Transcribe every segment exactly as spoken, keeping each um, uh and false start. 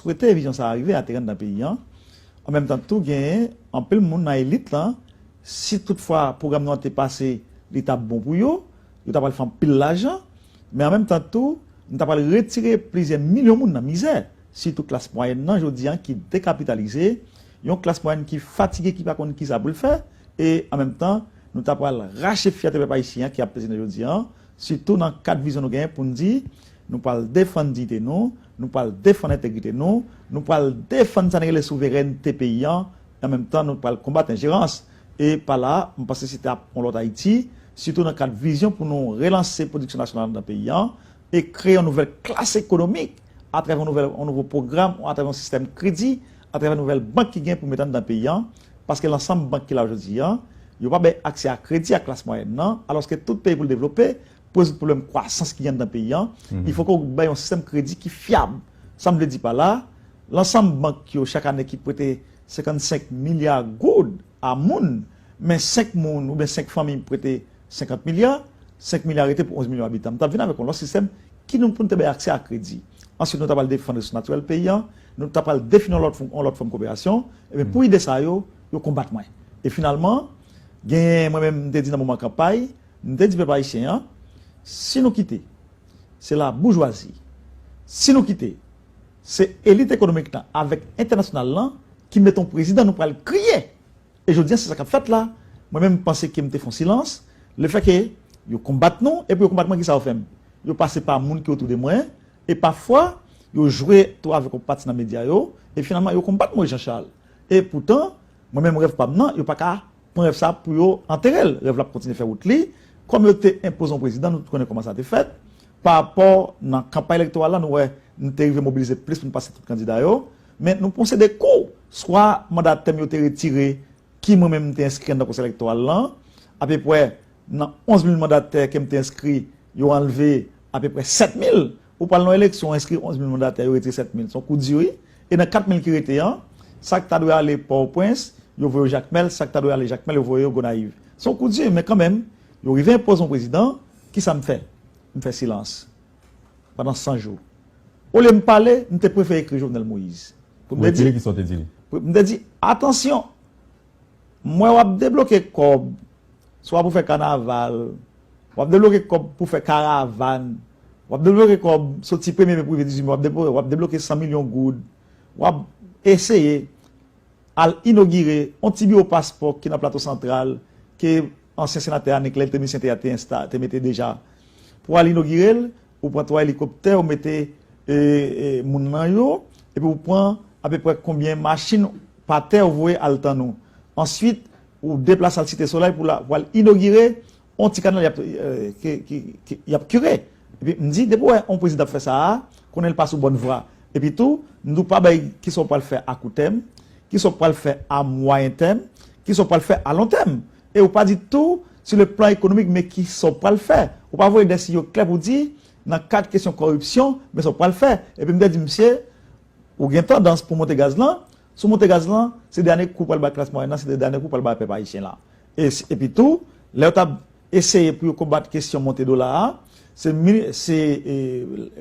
swete vizyon sa a rive atè anndan peyi an. An menm tan tou, genyen anpil moun nan elit lan, si toutfwa pwogram nou an te pase, li t ap bon pou yo, yo ta pral fè anpil lajan, men an menm tan tou, nou ta pral retire plizyè milyon moun nan mizè, sitou klas mwayèn nan jodi an ki dekapitalize, yon klas mwayèn ki fatige, ki pa konn kisa pou l fè, e an menm tan, nou ta pral rache fyète pèp ayisyen an ki ap peze nan jodi an, sitou nan kad vizyon nou genyen pou n di, nou pral defann diyite nou, nou pral defann entegrite nou, nou pral defann sa n rele souverènte peyi an, e an menm tan, nou pral konbat enjerans. E pa la, m panse se t ap yon lòt Ayiti, sitou nan kad vizyon pou nou relanse pwodiksyon nasyonal anndan peyi an e kreye yon nouvèl klas ekonomik atravè yon nouvèl, yon nouvo pwogram, atravè yon sistèm kredi, atravè nouvèl bank ki gen pou mete anndan peyi an, paske lansanm bank ki la jodi an, yo pa bay aksè a kredi a klas mwayèn nan, alòske tout peyi pou l devlope, pou rezoud pwoblèm kwasans ki gen anndan peyi an, il faut ke w bay yon sistèm kredi ki fyab. Sa m vle di pa la, lansanm bank yo chak ane ki prete senkannsenk milya goud a moun, men senk moun oubyen senk fanmi prete senkant milya, senk milya rete pou onz milyon abitan. M t ap vin avèk yon lòt sistèm ki nou, pou n te bay aksè a kredi. Answit, nou ta pral defann resous natirèl peyi an, nou ta pral defini yon lòt fòm, yon lòt fòm koperasyon, ebyen, pou ide sa yo, yo konbat mwen. E finalman, genyen, mwen menm, m te di nan moman kanpay, m te di pèp ayisyen an, si nou kite, se laboujwazi, si nou kite, se elit ekonomik lan avèk entènasyonal lan ki mete yon prezidan nou pral kriye. E jodi an, se sa k ap fèt la. Mwen menm, m panse ke m te fè yon silans. Lefètke yo konbat nou, epi yo konbat mwen, kisa yo fè m? Yo pase pa moun ki otou de mwen, e pafwa, yo jwe tou avèk yon pati nan medya yo, e finalman, yo konbat Moïse Jean Charles. E poutan, mwen menm, rèv pa m nan, yo pa ka pran rèv sa pou yo antere l. Rèv la ap kontinye fè wout li. Kòm yo te enpoze yon prezidan, nou tout konnen kòman sa te fèt. Pa rapò nan kanpay elektoral la, nou wè, nou te rive mobilize plis pou n pase tout kandida yo. Men nou pran yon seri de kou, swa mandatè m yo te retire, ki mwen menm m te enskri anndan konsèy elektoral lan, apeprè nan onz mil mandatè ke m te enskri, yo anlve apeprè sèt mil. Ou pral nan yon eleksyon, ou enskri onz mil mandatè, yo retire sèt mil. Se yon kou di, wi. E nan kat mil ki rete an, sa k ta dwe ale Pòtoprens, yo voye yo Jakmèl, sa k ta dwe ale Jakmèl, yo voye yo Gonayiv. Se yon kou di, men kanmenm, yo rive enpoze yon prezidan, kisa m fè? M fè silans pandan san jou. Olye m pale, m te prefere ekri Jovenel Moïse. Pou m te di, Ou ekri li, kisa w te di li? M te di, atansyon, m wè w ap debloke kòb, swa pou fè kanaval, w ap debloke kòb pou fè karavàn, w ap debloke kòb soti premye me pou rive dizuit me, w ap debloke, w ap debloke san milyon goud, w ap eseye al inogire yon ti biwo paspò ki nan Plato Santral ke ansyen senatè Annie Clède Thémicien te, te, ensta, te mete deja. Pou al inogire l, ou pran twa elikoptè, ou mete e, e, moun nan yo, epi ou pran apeprè konbyen machin pa tè ou voye al tann ou. Answit, ou deplase al Site Solèy pou, la, pou al inogire yon ti kanal y ap, e, ki, ki, ki, y ap kire. Epi m di, depi w wè yon prezidan ap fè sa a, konnen l pa sou bòn vwa. Epi tou, m di w pa bay kisa w pral fè a kou tèm, kisa w pral fè a mwayen tèm, kisa w pral fè a lon tèm. E ou pa di tou, sou le plan ekonomik, men kisa w pral fè. Ou pa voye de siyal klè pou di, nan kad kesyon kòripsyon, men sa w pral fè. Epi m te di, misye, ou gen tandans pou monte gaz lan. Si w monte gaz lan, se dènye kou w pral bay klas mwayèn lan, se dènye kou w pral bay pèp ayisyen la. E, epi tou, lè yo t ap eseye pou yo konbat kesyon monte dola a, se, se e,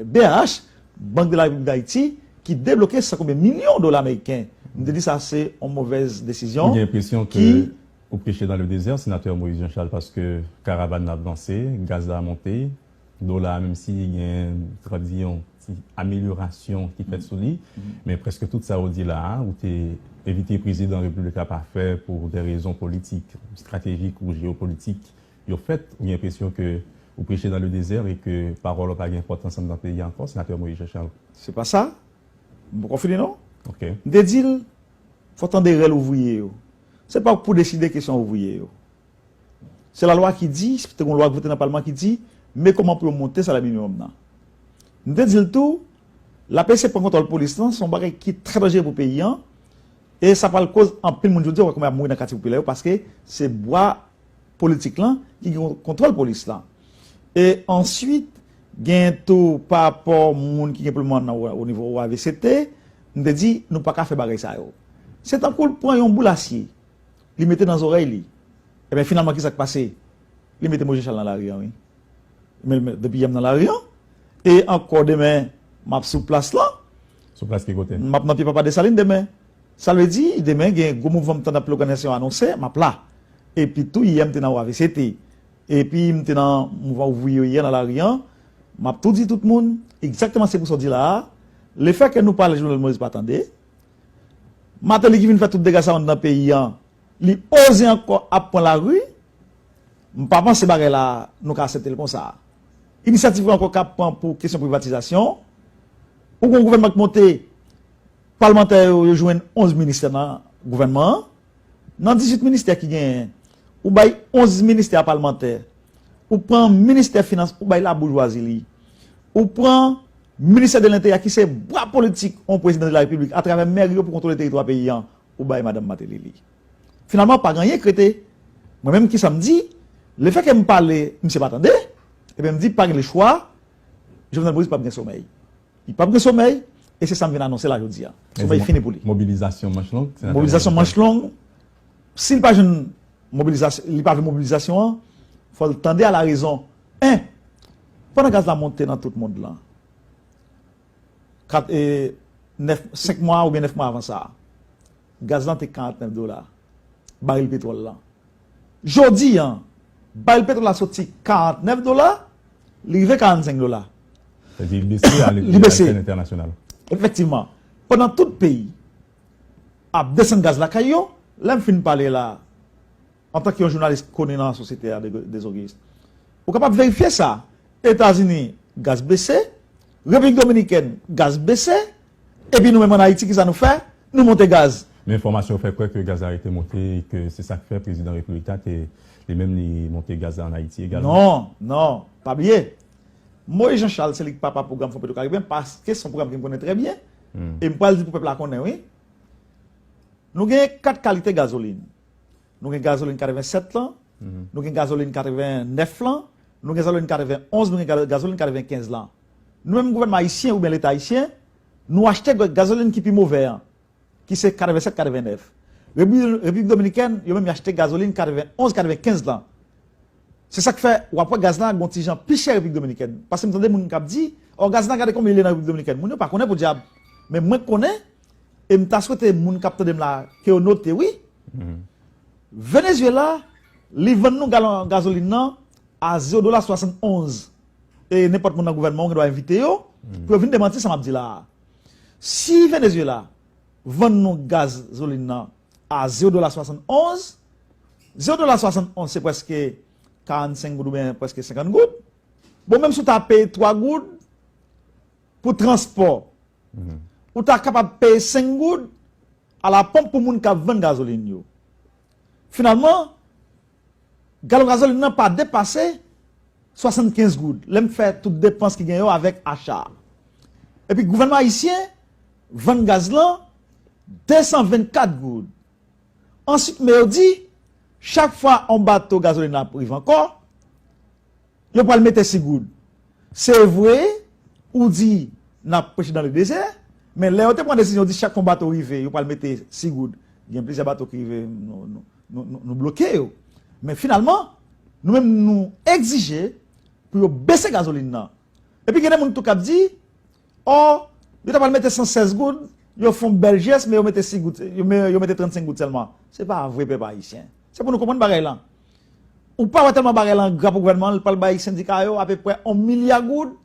B A H, Bank de la Repiblik Dayiti, ki debloke san konbyen milyon dola ameriken. M te di sa se yon movèz desizyon. Ou gen enpresyon ke ou preche dans le désert, senatè Moïse Jean Charles, paske karavàn nan ap vanse, gaz la monte, dola a, menm si gen, tradi yon ti amelyorasyon ki fèt sou li, men prèske tout sa ou di la a, ou te envite prezidan repiblik la pa fè pou de rezon politik, estratejik ou jeyopolitik yo fèt, ou gen enpresyon ke ou preche dans le désert e ke pawòl ou pa gen enpòtans anndan peyi a ankò, senatè Moïse Jean Charles? Se pa sa. M poko fini non. Ok. M te di l, fò tande rèl ouvriye yo. Se pa pou deside kesyon ouvriye yo. Se lalwa ki di, te gen yon lwa ki vote nan palman ki di, men kòman pou yo monte salè minimòm nan. M te di l tou, l ap eseye pran kontwòl polis lan, se yon bagay ki trè danjere pou peyi an, e sa pral koz anpil moun jodi a, w wè kòman y ap mouri nan katye popilè yo, paske se bwa politik lan ki gen kontwòl polis lan. E answit, gen tou pa rapò moun ki gen pwoblèm nan o nivo O A V C T, m te di, nou pa ka fè bagay sa yo. Se tankou l pran yon boul asye, li mete nan zòrèy li. Ebyen, finalman, kisa k pase? Li mete Moïse Jean Charles nan lari an, wi. Men, men, depi yè m nan lari an. E ankò demen, m ap sou plas lan. Sou plas ki kote? M ap nan pye Papa Desalin demen. Sa vle di, demen gen gwo mouvman m tande anpil òganizasyon anonse, m ap la. Epi tou, yè m te nan O A V C T. Epi m te nan mouvman ouvriye yè nan lari an. M ap tou di tout moun, egzakteman se pou sa w di la a. Lefètke nou pale Jovenel Moïse pa tande. Martelly ki vin fè tout dega sa anndan peyi an, li oze ankò ap pran lari. M pa panse bagay la nou ka aksepte l konsa. Inisyativ yo ankò k ap pran pou kesyon privatizasyon. Ou gen yon gouvènman k monte, palmantè yo, yo jwenn onz ministè nan gouvènman an. Nan dizuit ministè ki genyen, ou bay onz ministè a palmantè. Ou pran ministè finans, ou bay laboujwazi li. Ou pran ministè de lenteryè ki se bra politik yon prezidan de la repiblik atravè mèri yo pou kontwole teritwa peyi an, ou bay madanm Martelly li. Finalman, pa gen anyen k rete. Mwen menm, kisa m di? Lefètke m pale, misye pa tande, ebyen m di pa gen lechwa, Jovenel Moïse p ap gen somèy. Li p ap gen somèy, e se sa m vin anonse la jodi a. Somèy fini pou li. Mobilizasyon manch long, senatè Moïse. Mobilizasyon manch long, si l pa jwenn mobilizasyon, li pa vle mobilizasyon an, fò l tande a la rezon. En, pandan gaz la monte nan tout mond lan, kat, e, nèf, senk mwa oubyen nèf mwa avan sa, gaz lan te karantnèf dola, baril petwòl lan. Jodi an, baril petwòl la soti karantnèf dola, li rive karannsenk dola. Sa di li bese a l-, Li bese. A lechèl entènasyonal. Efektivman, pandan tout peyi ap desann gaz lakay yo, lè m fin pale la, antanke yon jounalis koni nan sosyete a, De-, Dezogis, ou kapab verifye sa. Etazini, gaz bese, Repiblik Dominikèn, gaz bese, epi nou menm ann Ayiti, kisa nou fè? Nou monte gaz. Men enfòmasyon yo fè kwè ke gaz la rete monte e ke se sa k fè prezidan repiblik la te, li menm li monte gaz la ann Ayiti egalman. Non, non, pa bliye. Moïse Jean Charles, se li k papa pwogram Fon Petro Karibyen, paske se yon pwogram ke m konnen trè byen. Hmm. E m pral di pou pèp la konnen, wi. Nou gen kat kalite gazolin. Nou gen gazolin katrevennsèt lan, nou gen gazolin katrevennèf lan, nou gen gazolin katrevenonz, nou gen ga-, gazolin katrevenkenz lan. Nou menm gouvènman ayisyen oubyen Leta ayisyen, nou achte ga-, gazolin ki pi move an, ki se katrevennsèt, katrevennèf. Repi-, Repiblik Dominikèn, yo menm yo achte gazolin katrevenonz, katrevenkenz lan. Se sa k fè w ap wè gaz la gon ti jan pi chè Repiblik Dominikèn. Paske m tande moun k ap di, "Ò, gaz la, gade konbyen li ye nan Repiblik Dominikèn." Moun yo pa konnen podyab. Men mwen konnen, e m ta swete moun k ap tande m la, ke yo note, wi. Venezuela, li vann nou galon gazolin nan a zewo dola swasannonz. E nenpòt moun nan gouvènman, ou gen dwa envite yo, pou yo vin demanti sa m ap di la a. Si Venezuela vann nou gazolin nan a zewo dola swasannonz, zewo dola swasannonz se prèske karannsenk goud oubyen prèske senkant goud. Bon, menm si w ta peye twa goud pou transpò, ou ta kapab peye senk goud a la pomp pou moun k ap vann gazolin yo. Finalman, galon gazolin nan pa depase swasannkenz goud, lè m fè tout depans ki gen yo avèk acha a. Epi gouvènman ayisyen vann gaz lan desan vennkat goud. Answit, men yo di, chak fwa yon bato gazolin ap rive ankò, yo pral mete sis goud. Se vre, ou di, n ap preche dans le désert, men lè yo te pran desizyon, yo di chak fwa yon bato rive, yo pral mete sis goud. Gen plizyè bato ki rive, nou, nou, nou, nou, nou bloke yo. Men finalman, nou menm, nou egzije pou yo bese gazolin nan. Epi gen de moun tou k ap di, ò, yo ta pral mete san sèz goud, yo fè yon bèl jès, men yo mete sis goud, yo me-, yo mete trannsenk goud sèlman. Se pa vre, pèp ayisyen. Se pou nou konprann bagay lan. Ou pa wè tèlman bagay lan gra pou gouvènman an, li pral bay sendika yo apeprè yon milya goud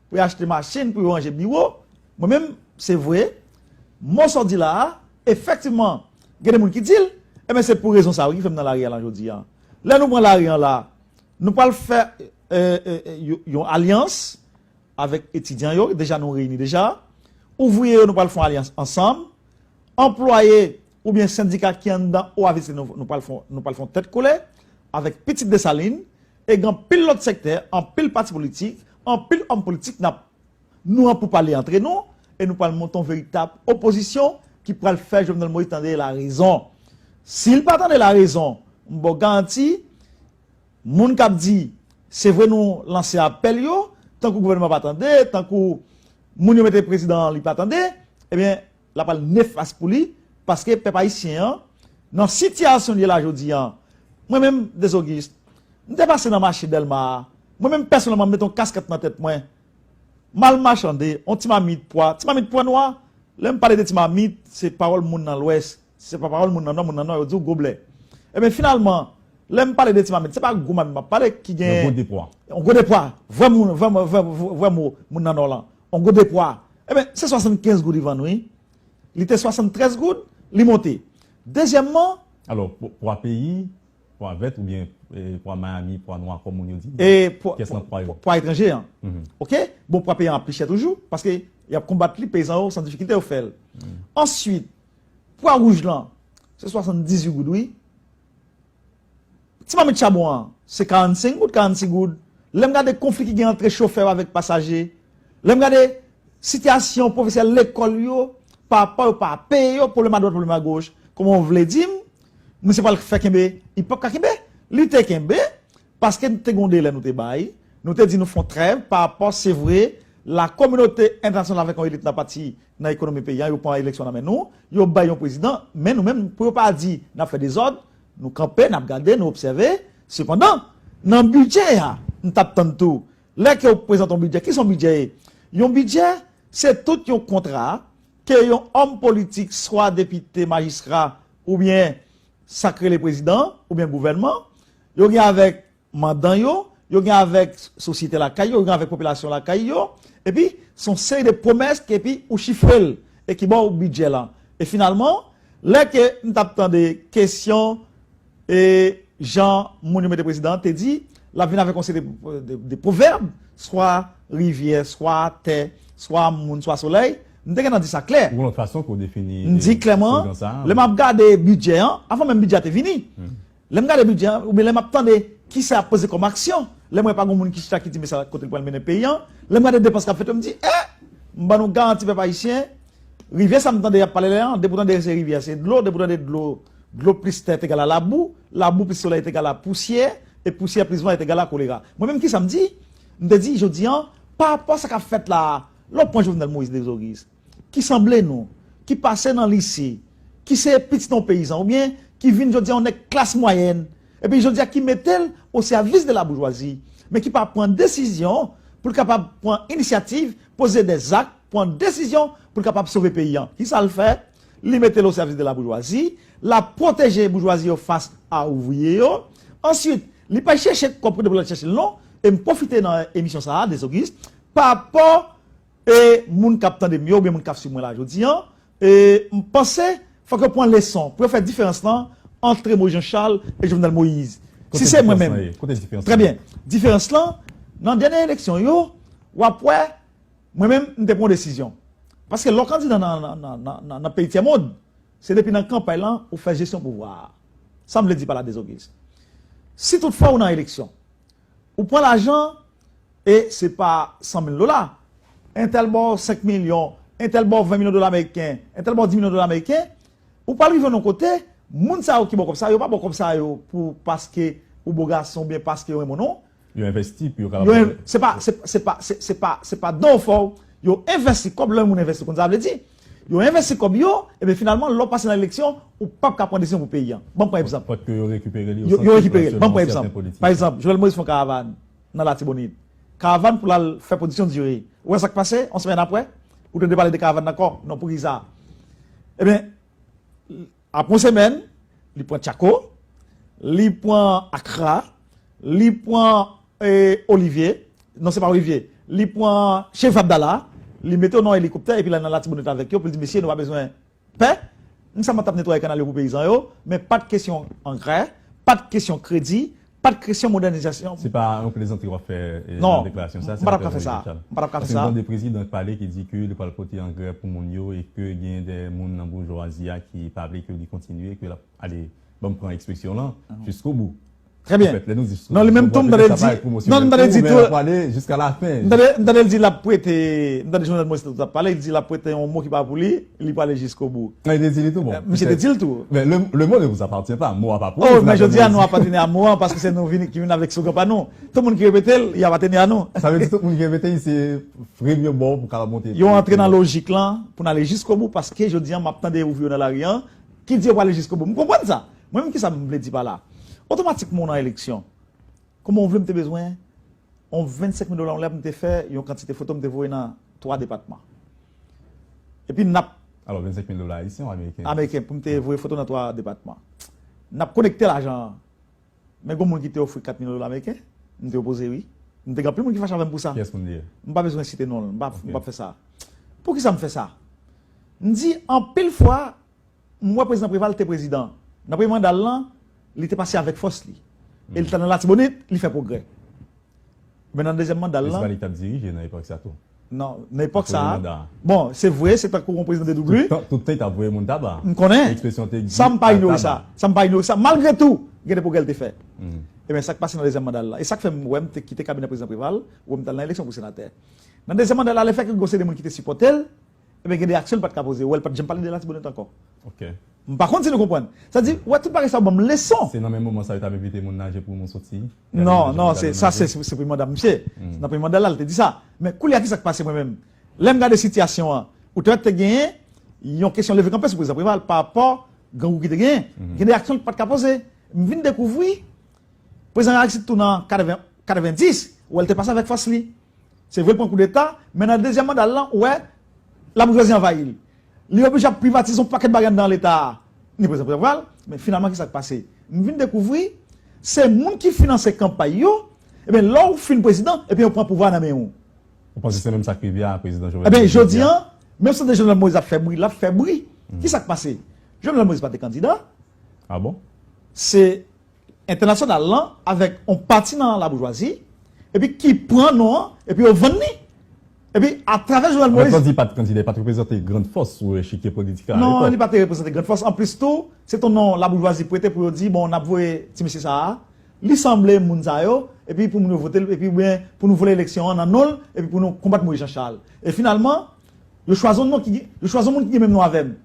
pou yo achte machin, pou yo ranje biwo. Mwen menm, se vre, mo sa w di la a, efektivman, gen de moun ki di l, enben se pou rezon sa a wi ki fè m nan lari a la jodi a. Lè nou pran lari an la, nou pral fè, e, e, e, yo-, yon alyans avèk etidyan yo, deja nou reyini deja. Ouvriye yo, nou pral fè yon alyans ansanm. Anplwaye oubyen sendika ki anndan O A V C, nou, nou pral fè, nou pral fè yon tèt kole avèk pitit Desalin, e gen anpil lòt sektè, anpil pati politik, anpil òm politik, n ap, nou an pou pale antre nou, e nou pral monte yon veritab opozisyon ki pral fè Jovenel Moïse tande larezon. Si l pa tande larezon, m ba w garanti, moun k ap di, se vre nou lanse apèl yo, tankou gouvènman pa tande, tankou moun yo mete prezidan an, li pa tande, ebyen, l ap pral nefas pou li, paske pèp ayisyen an, nan sitiyasyon l ye la jodi a, mwen menm, Dezogis, m te pase nan mache Dèlma a, mwen menm pèsonèlman, m mete yon kaskèt nan tèt mwen, m al machande, yon ti mamit pwa, ti mamit pwa nwa, Lè m pale de ti mamit, se pawòl moun nan Lwès. Si se pa pawòl moun nan Nò, moun nan Nò, yo di w gwo blè. Ebyen, finalman, lè m pale de ti mamit, se pa gwo mamit m ap pale ki gen. Yon gwo depwa. Yon gwo depwa. Vrè moun, vrè, vrè, vrè, vrè mo, moun nan Nò lan. Yon gwo depwa. Ebyen, se swasannkenz goud li vann, wi. Li te swasanntrèz goud, li monte. Dezyèmman, Alò, pwa, pwa peyi, pwa vèt oubyen eh, pwa Miami, pwa nwa, kòm moun yo di? E pwa, pwa, pwa etranje an. Mhm. Oke? Bon, pwa peyi an ap pi chè toujou, paske y ap konbat li, peyizan yo, san difikilte, yo fè l. Mhm. Answit, pwa wouj lan, se swasanndizuit goud, wi. Ti mamit chabon an, se karannsenk goud, karannsis goud. Lè m gade konfli ki gen antre chofè yo avèk pasaje, lè m gade sitiyasyon pwofesè lekòl yo, pa pa yo pa peye yo, pwoblèm adwat, pwoblèm agoch, kòman w vle di m, misye pral fè kenbe, li p ap ka kenbe, li te kenbe, paske nou te gen yon delè nou te bay, nou te di nou fè yon trèv pa rapò, se vre, lakominote entènasyonal avèk yon elit nan pati nan ekonomi peyi a, yo pran eleksyon nan men nou, yo bay yon prezidan, men nou menm, pou yo pa di n ap fè dezòd, nou kanpe, n ap gade, nou obsève. Sepandan, nan bidjè a, m t ap tann tou, lè ke yo prezante yon bidjè, ki sa yon bidjè ye? Yon bidjè, se tout yon kontra ke yon òm politik, swa depite, majistra, oubyen sa k rele prezidan, oubyen gouvènman, yo gen avèk mandan yo, yo gen avèk sosyete lakay yo, yo gen avèk popilasyon lakay yo, epi se yon seri de pwomès ke epi ou chifre l e ki ba w bidjè lan. E finalman, lè ke m t ap tande kesyon e jan moun yo mete prezidan an, te di, l ap vin avèk yon seri de, de, de pwovèb, swa rivyè, swa tè, swa moun, swa solèy, m te gentan di sa klè. Ou gon lòt fason pou w defini, m di eh, klèman, slogan sa a, lè m ap gade bidjè an, avan menm bidjè a te vini, hmm. Lè m gade bidjè an, oubyen lè m ap tande kisa y ap poze kòm aksyon, lè m wè pa gen moun ki chita ki di men sa kote l pral mennen peyi an, lè m gade depans k ap fèt yo, m di, eh, m ban nou garanti pèp ayisyen, rivyè sa m tande y ap pale la, depi w tande se rivyè, se dlo, depi w tande dlo, dlo plis tè te egal a labou, labou plis solèy te egal a pousyè, e pousyè plis van te egal a kolera. Mwen menm kisa m di? M te di, jodi an, pa rapò sa k ap fèt la a, lè w pran Jovenel Moïse Desoris, ki sanble nou, ki pase nan lise, ki se pitit yon peyizan, oubyen ki vin jodi a yon nèg klas mwayèn, epi jodi a ki mete l o sèvis de la boujwazi, men ki pa pran desizyon pou l kapab pran inisyativ, poze dè zak, pran desizyon pou l kapab sove peyi an. Kisa l fè? Li mete l o sèvis de la boujwazi, l ap pwoteje boujwazi yo fas a ouvriye yo. Answit, li pa chèche kòb kote pou l al chèche l non, e m pwofite nan emisyon sa a, Desoris, pa rapò e moun k ap tande m yo, oubyen moun k ap swiv mwen la jodi an, e m panse fòk yo pran leson pou yo fè diferans lan antre Moïse Jean Charles e Jovenel Moïse. Si se mwen menm. Kote diferans lan ye? Trè byen. Diferans lan, nan dènye eleksyon yo, w ap wè, mwen menm, m te pran yon desizyon. Paske lè w kandida nan, nan, nan, nan, nan, nan peyi tyèmond, se depi nan kanpay lan ou fè jesyon pouvwa a. Sa m vle di pa la, Desoris. Si toutfwa ou nan eleksyon, ou pran lajan e se pa san mil dola. Entèl ba w senk milyon, entèl ba w ven milyon dola ameriken, entèl ba w dis milyon dola ameriken, ou pral rive nan yon kote, moun sa yo ki ba w kòb sa, yo pa ba w kòb sa yo pou paske ou bo gason oubyen paske yo renmen w non. Yo envesti pou yo kapab. Yo en-, se pa, se, se pa, se, se pa, se pa don w fè w, yo envesti kòb, lè moun envesti, konn sa vle di? Yo envesti kòb yo, ebyen finalman, lè w pase nan eleksyon, ou p ap ka pran desizyon pou peyi an. Ban m pran egzanp. Pòt ke yo rekipere li yo santi presyon nan sèten politisyen. Yo rekipere l. Ban m pran egzanp. Pa egzanp, Jovenel Moïse fè yon karavàn nan Latibonit. Karavàn pou l al fè pwodiksyon diri. Ou wè sa k pase? Yon semèn apre, ou tande pale de karavàn nan ankò? Non, poukisa? Ebyen, apre yon semèn, li pran Tchako, li pran Akra, li pran eh, Olivier, non, se pa Olivier, li pran Chérif Abdallah, li mete yo nan yon elikoptè, epi l al nan Latibonit avèk yo, pou l di, mesye, nou pa bezwen pè, nou sèlman t ap netwaye kanal yo pou peyizan yo, men pa t kesyon angrè, pa t kesyon kredi, pa t kesyon modènizasyon. Se pa yon plezantri w ap fè, eh, nan deklarasyon sa a, senatè Moïse Jean Charles? Non, m pa t ap ka fè sa. M pa t ap ka fè sa. Paske m tande prezidan k pale ki di ke li pral pote angrè pou moun yo e ke gen de moun nan boujwazi a ki pa vle ke li kontinye, ke l ap ale, ban m pran ekspresyon lan, jusqu'au bout. Trè byen. Non, li menm tou, m tande l di, non, m tande l di tou, m tande, m tande l di l ap prete, m tande Jovenel Moïse tou ap pale, li di l ap prete yon mo ki pa pou li, li prale jusqu'au bout. Misye te di l tou. Mais le, le mot ne vous appartient pas, mo a pa pou ou. Oh, men jodi a nou apateni a mo an, paske se nou vini, ki vin avèk slogan pa nou. Tout moun ki repete l, y apateni a nou. Sa vle di tout moun ki repete l, se premye bò pou kapab monte. Yo antre nan lojik lan, pou n ale jusqu'au bout, paske jodi a m ap tande ouvriye yo nan lari an, ki di yo prale jusqu'au bout. M konprann sa. Mwen menm, kisa m vle di pa la? Otomatikman, w nan eleksyon. Kòman w vle m te bezwen yon vennsenk mil dola yon lè pou m te fè yon kantite foto m te voye nan twa depatman? Epi n ap Alò, vennsenk mil dola ayisyen ou ameriken? Ameriken, pou m te voye foto nan twa depatman. N ap konekte lajan an. Men gon moun ki te ofri kat mil dola ameriken, m te opoze wi. M te gen anpil moun ki fache avè m pou sa. Kiyès moun li ye? M pa bezwen site non l, m pa, m p ap fè sa. Poukisa m fè sa? M di, anpil fwa, m wè prezidan Preval te prezidan. Nan premye manda l lan, li te pase avèk fòs li. E li t al nan Latibonit, li fè pwogrè. Men nan dezyèm manda l lan. E se pa li k t ap dirije nan epòk sa tou? Non, nan epòk sa a. Bon, se vre, se tankou yon prezidan de doublure. Tout tan, tout tan, li t ap voye moun taba. M konnen. Ekspresyon te di. Sa m pa inyore sa. Sa m pa inyore sa. Malgre tou, gen de pwogrè l te fè. Ebyen, sa k pase nan dezyèm manda l lan. E sa k fè m wè m te kite kabinè prezidan Preval, wè m t al nan eleksyon pou senatè. Nan dezyèm manda l la, lè fèk gen yon seri de moun ki te sipòte l, ebyen, gen de aksyon li pa t ka poze. Ou wè, li pa t janm pale de Latibonit ankò. M pa konn si nou konprann. Sa di, ou wè, tout bagay sa yo ban m leson. Se nan menm moman sa yo t ap envite moun naje pou moun soti. Non, non, se, sa se, se premye manda misye. Nan premye manda la, li te di sa. Men koulye a, ki sa k pase mwen menm? Lè m gade sitiyasyon an, ou te wè te genyen yon kesyon leve kanpe sou prezidan Preval pa rapò grangou ki te genyen. Gen de aksyon li pa t ka poze. M vin dekouvri, prezidan Aristide tou nan katreven, katrevendis, ou wè l te pase avèk fòs li. Se vre l pran koudeta, men nan dezyèm manda l lan, ou wè, laboujwazi anvayi l. Li oblije ap privatize yon pakèt bagay anndan Leta a. Ni prezidan Preval, men finalman, ki sa k pase? M vin dekouvri, se moun ki finanse kanpay yo, ebyen, lè w fin prezidan, ebyen, yo pran pouvwa nan men w. Ou panse se menm sa k rive a prezidan Jovenel Moïse? Ebyen, jodi an, menm si Jovenel Moïse ap fè bri, l ap fè bri. Ki sa k pase? Jovenel Moïse pa te kandida. Ah bon? Se entènasyonal lan avèk yon pati nan laboujwazi, epi ki pran non an, epi yo vann li. Epi, atravè Jovenel Moïse. Mèt Landy pa t kandida, li pa t reprezante grann fòs sou echikye politik la alepòk. Non, li pa te reprezante grann fòs. Anplis tou, se t on non laboujwazi prete pou yo di, bon, n ap voye ti mesye sa a, li sanble moun sa yo, epi pou moun yo vote l, epi oubyen pou nou vòlè eleksyon an nan non l, epi pou nou konbat Moïse Jean Charles. E finalman, yo chwazi yon non ki, yo chwazi yon moun ki gen menm non avè m.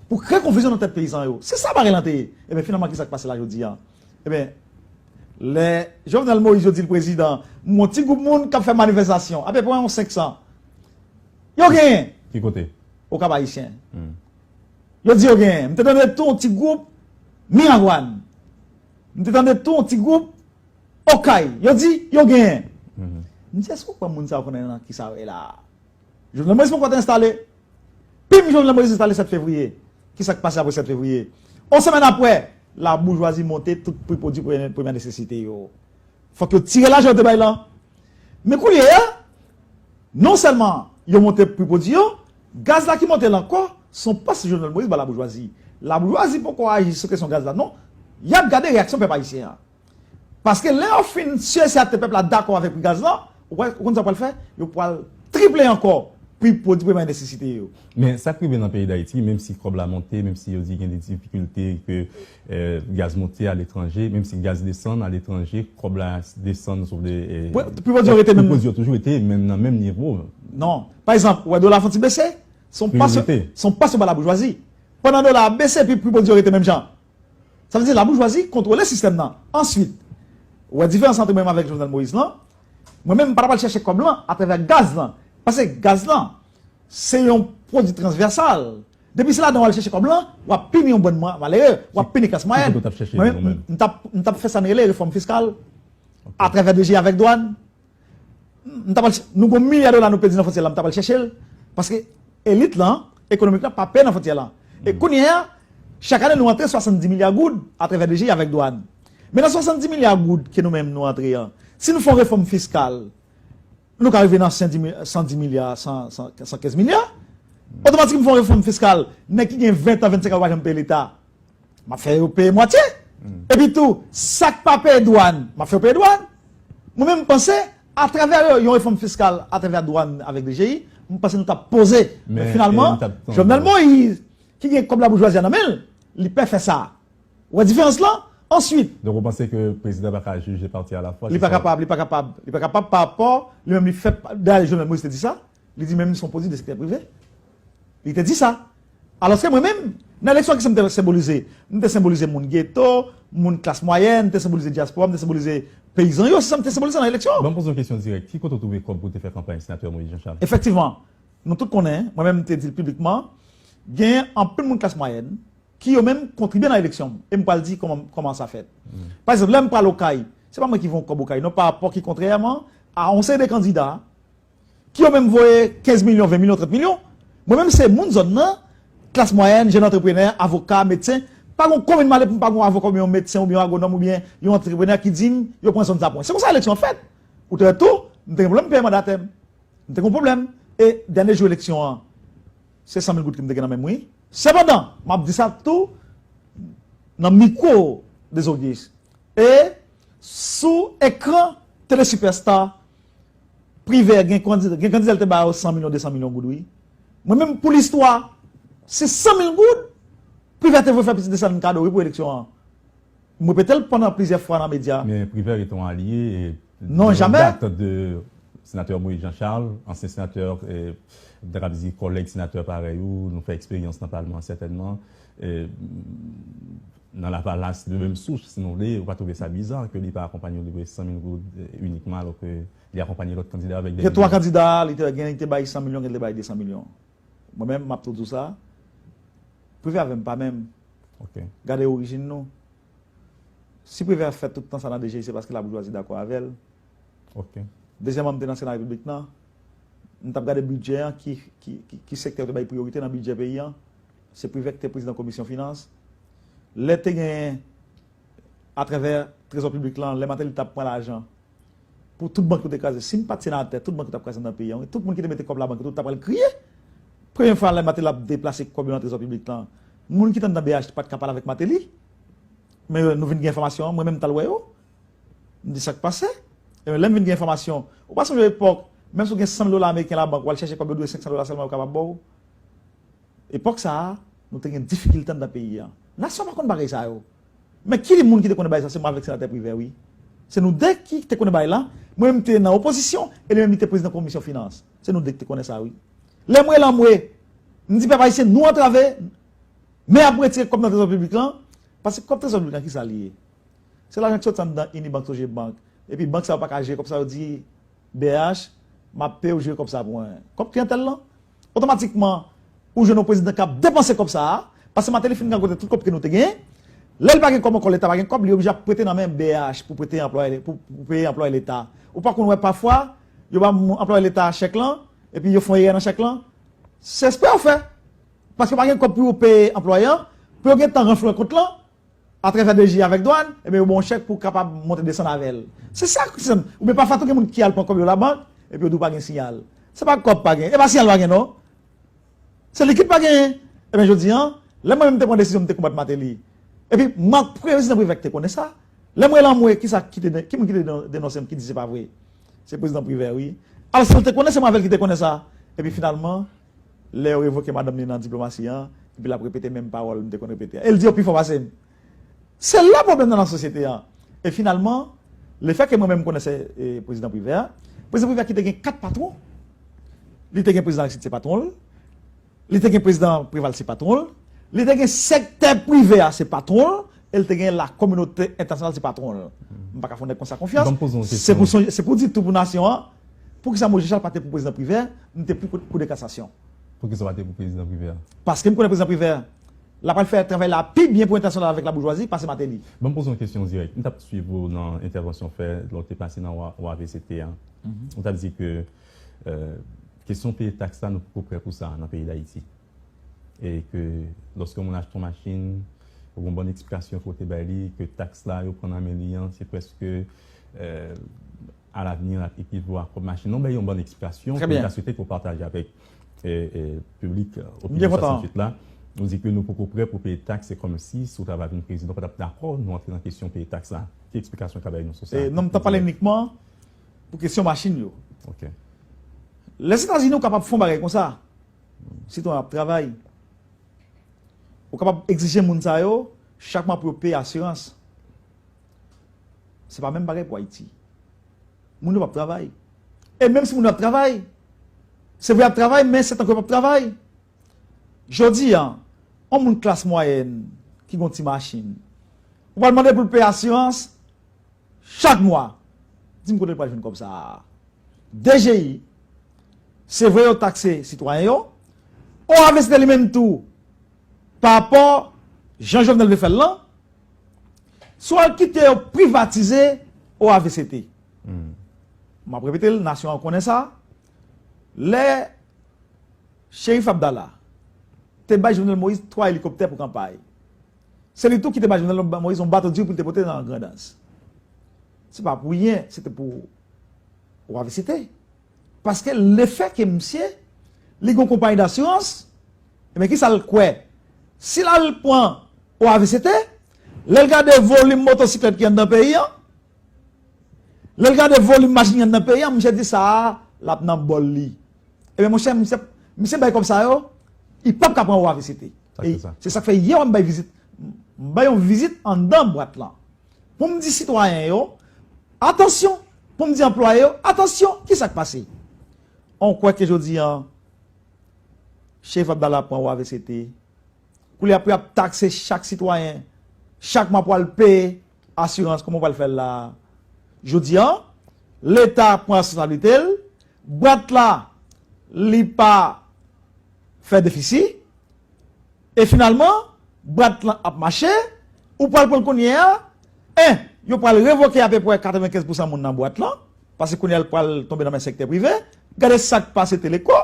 Pou kreye konfizyon nan tèt peyizan yo. Se sa bagay lan te ye. Ebyen, finalman, ki sa k pase la jodi a? Ebyen, lè Jovenel Moïse yo di l prezidan, m wè yon ti gwoup moun k ap fè manifestasyon, apeprè yon senk san. Yo genyen. Ki kote? Okap Ayisyen. Yo di yo genyen. M te tande tou yon ti gwoup Miragwàn. M te tande tou yon ti gwoup Okay. Yo di yo genyen. M di, èske w kwè moun sa yo konnen nan ki sa yo ye la a? Jovenel Moïse poko te enstale. Pim, Jovenel Moïse enstale sèt fevriye. Ki sa k pase apre sèt fevriye? On semèn apre, laboujwazi monte tout pri pwodui premyè, premyè nesesite yo. Fòk yo tire lajan yo te bay lan. Men kounye a, non sèlman yo monte pri pwodui yo, gaz la ki monte l ankò, se yon pòs Jovenel Moïse ba laboujwazi. Laboujwazi poko aji sou kesyon gaz la, non. Y ap gade reyaksyon pèp ayisyen an. Paske lè yo fin si e si a te pèp la dakò avèk pri gaz lan, ou wè, ou konn sa yo pral fè? Yo pral triple ankò pri pwodui premyè nesesite yo. Men sa k rive nan peyi Dayiti, menm si kòb la monte, menm si yo di gen de difikilte, ke eh, gaz monte aletranje, menm si gaz desann aletranje, kòb la desann, si w vle. Eh, pri pwodui yo rete menm. Pri pwodui yo toujou rete menm nan menm nivo. Non. Pa egzanp, ou wè dola fon ti bese, se yon pòs, se yon pòs yo ba laboujwazi. Pandan dola a bese, epi pri pwodui yo rete menm jan. Sa vle di laboujwazi kontwole sistèm nan. Answit, ou wè diferans ant mwen menm avèk Jovenel Moïse lan? Mwen menm, m pa t ap al chèche kòb lan atravè gaz lan. Paske gaz lan, se yon pwodui transvèsal. Depi se ladan w al chèche kòb lan, w ap pini yon bann ma-, malere, w ap pini klas mwayèn. Ki kote w t ap chèche l ou menm? Mwen menm, m t ap, m t ap fè sa n rele refòm fiskal atravè D G I avèk dwàn. M t ap al ch-, nou gon milya dola nou pèdi nan fwontyè la, m t ap al chèche l. Paske elit lan, ekonomik lan pa peye nan fwontyè lan. E kounye a, chak ane nou antre swasanndis milya goud atravè D G I avèk dwàn. Men nan swasanndis milya goud ke nou menm nou antre an, si nou fè yon refòm fiskal, nou ka rive nan san dis mi-, san dis milya, san, san, san kenz milya. Otomatikman, fè yon refòm fiskal, nèg ki gen ven tan, vennsenk an, yo pa janm peye Leta. M ap fè yo peye mwatye. Epi tou, sa k pa peye dwàn, m ap fè yo peye dwàn. Mwen menm, m panse, atravè yon refòm fiskal, atravè dwàn avèk D G I, m panse nou t ap poze. Men finalman, Jovenel Moïse, ki gen kòb laboujwazi a nan men l, li pè fè sa. Ou wè diferans lan? Answit. Donk, ou panse ke prezidan pa ka jije pati a la fwa? Li pa kapab, li pa kapab. Li pa kapab pa rapò, li menm li fè, dayè, Jovenel Moïse te di sa, li di menm li se yon pwodui de sektè prive. Li te di sa. Alòske mwen menm, nan eleksyon, kisa m te senbolize? M te senbolize moun geto, moun klas mwayèn, m te senbolize dyaspora, m te senbolize peyizan yo, se sa m te senbolize nan eleksyon. Ban m poze yon kesyon dirèk. Ki kote w twouve kòb pou w te fè kanpay senatè Moïse Jean Charles? Efektivman, nou tout konnen, mwen menm m te di l piblikman, genyen anpil moun klas mwayèn ki yo menm kontribye nan eleksyon m. E m pral di kòman, kòman sa fèt. Pa egzanp, lè m pral Okay, se pa mwen ki voye yon kòb Okay, non, pa rapò ki kontrèman a yon seri de kandida, ki yo menm voye kenz milyon, ven milyon, trant milyon. Mwen menm se moun zòn nan, klas mwayèn, jèn antreprenè, avoka, medsen. Pa gen yon komin m ale pou m pa gen yon avoka oubyen yon medsen oubyen yon agwonòm oubyen yon antreprenè ki di m yo pran zòn sa pou mwen. Se konsa eleksyon an fèt. Ou te wè tou, m te gen pwoblèm peye mandatè m. M te gen yon pwoblèm. E dènye jou eleksyon an, se san mil goud ke m te gen nan men m, wi. Sepandan, m ap di sa tou nan mikwo Dezogis. E sou ekran Tele Superstar, Privè gen kandida, gen kandida l te ba yo san milyon, de san milyon goud, wi. Mwen menm, pou listwa, se san mil goud Privè te vle fè pitit desann kado, wi, pou eleksyon an. M repete l pandan plizyè fwa nan medya. Men Privè rete yon alye e Non, de longue jamè. Date de senatè Moïse Jean Charles, ansyen senatè, e, m ta kab di kòlèg senatè parèy ou, nou fè eksperyans nan palman an sètènman. E, nan lavalas de menm souch, si nou vle, ou pa twouve sa biza ke li pa akonpanye w, li voye san mil goud, e, inikman, alò ke li akonpanye lòt kandida avèk de milyon? Gen twa kandida, li te gen, li te bay san milyon, gen te bay de san milyon. Mwen menm, m ap tou di w sa, Privè avè m pa menm. Ok. Gade orijin nou. Si Privè ap fè tout tan sa nan D G I, se paske laboujwazi dakò avè l. Ok. Dezyèmman, m te nan Sena Repiblik lan, m t ap gade bidjè an, ki, ki, ki, ki sektè yo te bay priyorite nan bidjè peyi an. Se Privè ki te prezidan komisyon finans. Lè te gen, atravè trezò piblik lan, lè Martelly t ap pran lajan, pou tout bank yo te kraze. Si m pa t senatè, tout bank yo t ap kraze nan peyi an, wi. Tout moun ki te mete kòb labank yo, tout t ap pral kriye. Premye fwa lè Martelly ap deplase kòb yo nan trezò piblik lan, moun ki t anndan B H pa t ka pale avèk Martelly. Men nou vin gen enfòmasyon an, mwen menm m t al wè yo. M di sa k pase. E lè m vin gen enfòmasyon, ou pa sonje epòk, menm si w gen san mil dola ameriken labank, w al chèche kòb yo dwe senk san dola sèlman yo kapab ba w. Epòk sa a, nou te gen difikilte anndan peyi an. Nasyon pa konn bagay sa yo. Men ki moun ki te konnen bagay sa, se mwen avèk senatè Privè, wi. Se nou de ki te konnen bagay la. Mwen menm te nan opozisyon, e li menm li te prezidan komisyon finans. Se nou de ki te konnen sa, wi. Lè m rele anmwe, m di pèp ayisyen, nou antrave, men ap retire kòb nan trezò piblik lan, paske kòb trezò piblik lan, ki sa li ye? Se lajan ki soti anndan Unibank, Sogebank. Epi bank sa yo pa ka jere kòb sa yo, di, B H, m ap peye w jere kòb sa pou mwen. Kòb kliyantèl lan. Otomatikman, ou jwenn yon prezidan k ap depanse kòb sa a, paske Martelly fin rankontre tout kòb ke nou te genyen. Lè l pa gen kòb ankò, Leta pa gen kòb, li oblije ap prete nan men B H pou prete anplwaye, pou, pou peye anplwaye Leta. Ou pa konn wè pafwa, yo ba moun, anplwaye Leta a chèk lan, epi yo fè yon erè nan chèk lan. Se espre yo fè. Paske yo pa gen kòb pou yo peye anplwaye an, pou yo gen tan ranflouwe kont lan, atravè D G I avèk dwàn, ebyen, yo ba w yon chèk pou w kapab monte desann avè l. Se sa, se sa. Oubyen pafwa tou gen moun ki al pran kòb yo labank, epi yo di w pa gen siyal. Se pa kòb pa gen, e pa siyal pa gen, non. Se likid pa genyen. Ebyen, jodi an, lè mwen menm te pran desizyon, m te konbat Martelly. Epi, m ak prezidan Privè ki te konnen sa. Lè mwen la, mwen, ki sa ki te, ki moun ki te denonse m, ki di se pa vre? Se prezidan Privè, wi. Alò, si l te konnen, se mwen avè l ki te konnen sa. Epi, finalman, lè yo revoke madanm li nan diplomasi an, epi l ap repete menm pawòl m te konn repete an. E l di yo pi fò pase m. Se la pwoblèm nan nan sosyete an. E finalman, lefètke mwen menm m konnen se, e, prezidan Privè a, prezidan Privè ki te gen kat patwon, li te gen prezidan Aristide se patwon l, li te gen prezidan Preval se patwon l, li te gen sektè prive a se patwon l, e li te gen lakominote entènasyonal se patwon l. M pa ka fè yon nèg konsa konfyans. Ban m poze yon kesyon. Se pou sonje, se pou di tou pou nasyon an, poukisa Moïse Jean Charles pa te pou prezidan Privè, m te pou kou, kou de kasasyon. Poukisa w pa te pou prezidan Privè a? Paske m konnen prezidan Privè, l ap al fè travay la pi byen pou entènasyonal avèk laboujwazi pase Martelly. Ban m poze yon kesyon dirèk. M t ap swiv ou nan entèvansyon w fè lè w te pase nan O A V C T a. Ou t ap di ke, e, kesyon peye taks la, nou poko prè pou sa nan peyi Dayiti. E ke lòske yon moun achte yon machin, ou gen yon bòn eksplikasyon ke w te bay li, ke taks la yo pran nan men li an, se prèske, e, alavni l ap ekivo a kòb machin nan. Ou bay yon bòn eksplikasyon ke m ta swete ke w pataje avèk, e, e, piblik, e, Opinyon swasanntuit la. Ou di ke nou poko prè pou peye taks, se kòmsi, si w ta va vin prezidan, w pa t ap dakò nou antre nan kesyon peye taks la. Ki eksplikasyon w ka bay nou sou sa? E, non, m t ap pale inikman pou kesyon machin yo. Ok. Lèzetazini, ou kapab fè yon bagay konsa. Sitwayen ap travay. Ou kapab egzije moun sa yo, chak mwa pou yo peye asirans. Se pa menm bagay pou Ayiti. Moun yo p ap travay. E menm si moun yo ap travay, se vre y ap travay, men se tankou yo p ap travay. Jodi a, yon moun klas mwayèn ki gen yon ti machin, ou pral mande pou l peye asirans chak mwa. Di m kote l pral jwenn kòb sa a. D G I, se vre yo takse sitwayen yo. O A V C T li menm tou, pa rapò jan Jovenel vle fè l lan, si w al kite yo privatize O A V C T. M ap repete l, nasyon an konnen sa. Lè Cherif Abdallah, te bay Jovenel Moïse twa elikoptè pou kanpay. Se li tou ki te bay Jovenel Moïse yon bato diri pou l te pote nan Grandans. Se pa pou ryen, se te pou O A V C T. Paske lefè ke misye, li gen yon konpayi dasirans, ebyen, ki sa l kwè? Si l al pran O A V C T, lè l gade volim motosiklèt ki anndan peyi an, lè l gade volim machin ki anndan peyi an, misye di sa a, l ap nan bòl li. Ebyen, monchè, misye, misye bay kòb sa yo, li p ap ka pran O A V C T. E se sa k fè yè w m bay vizit, m bay yon vizit anndan bwat lan. Pou m di sitwayen yo, atansyon! Pou m di anplwaye yo, atansyon! Ki sa k pase? On kwè ke jodi an, Chérif Abdallah pran O A V C T. Koulye a pou y ap takse chak sitwayen, chak mwa pou al peye asirans, kòman w pral fè l la? Jodi an, Leta pran responsablite l, bwat la, li pa fè defisi, e finalman, bwat lan ap mache, ou pral pran l kounye a, en, yo pral revoke apeprè katrevenkenz pousan moun nan bwat lan, paske kounye a l pral tonbe nan men sektè prive. Gade sa k pase Teleco.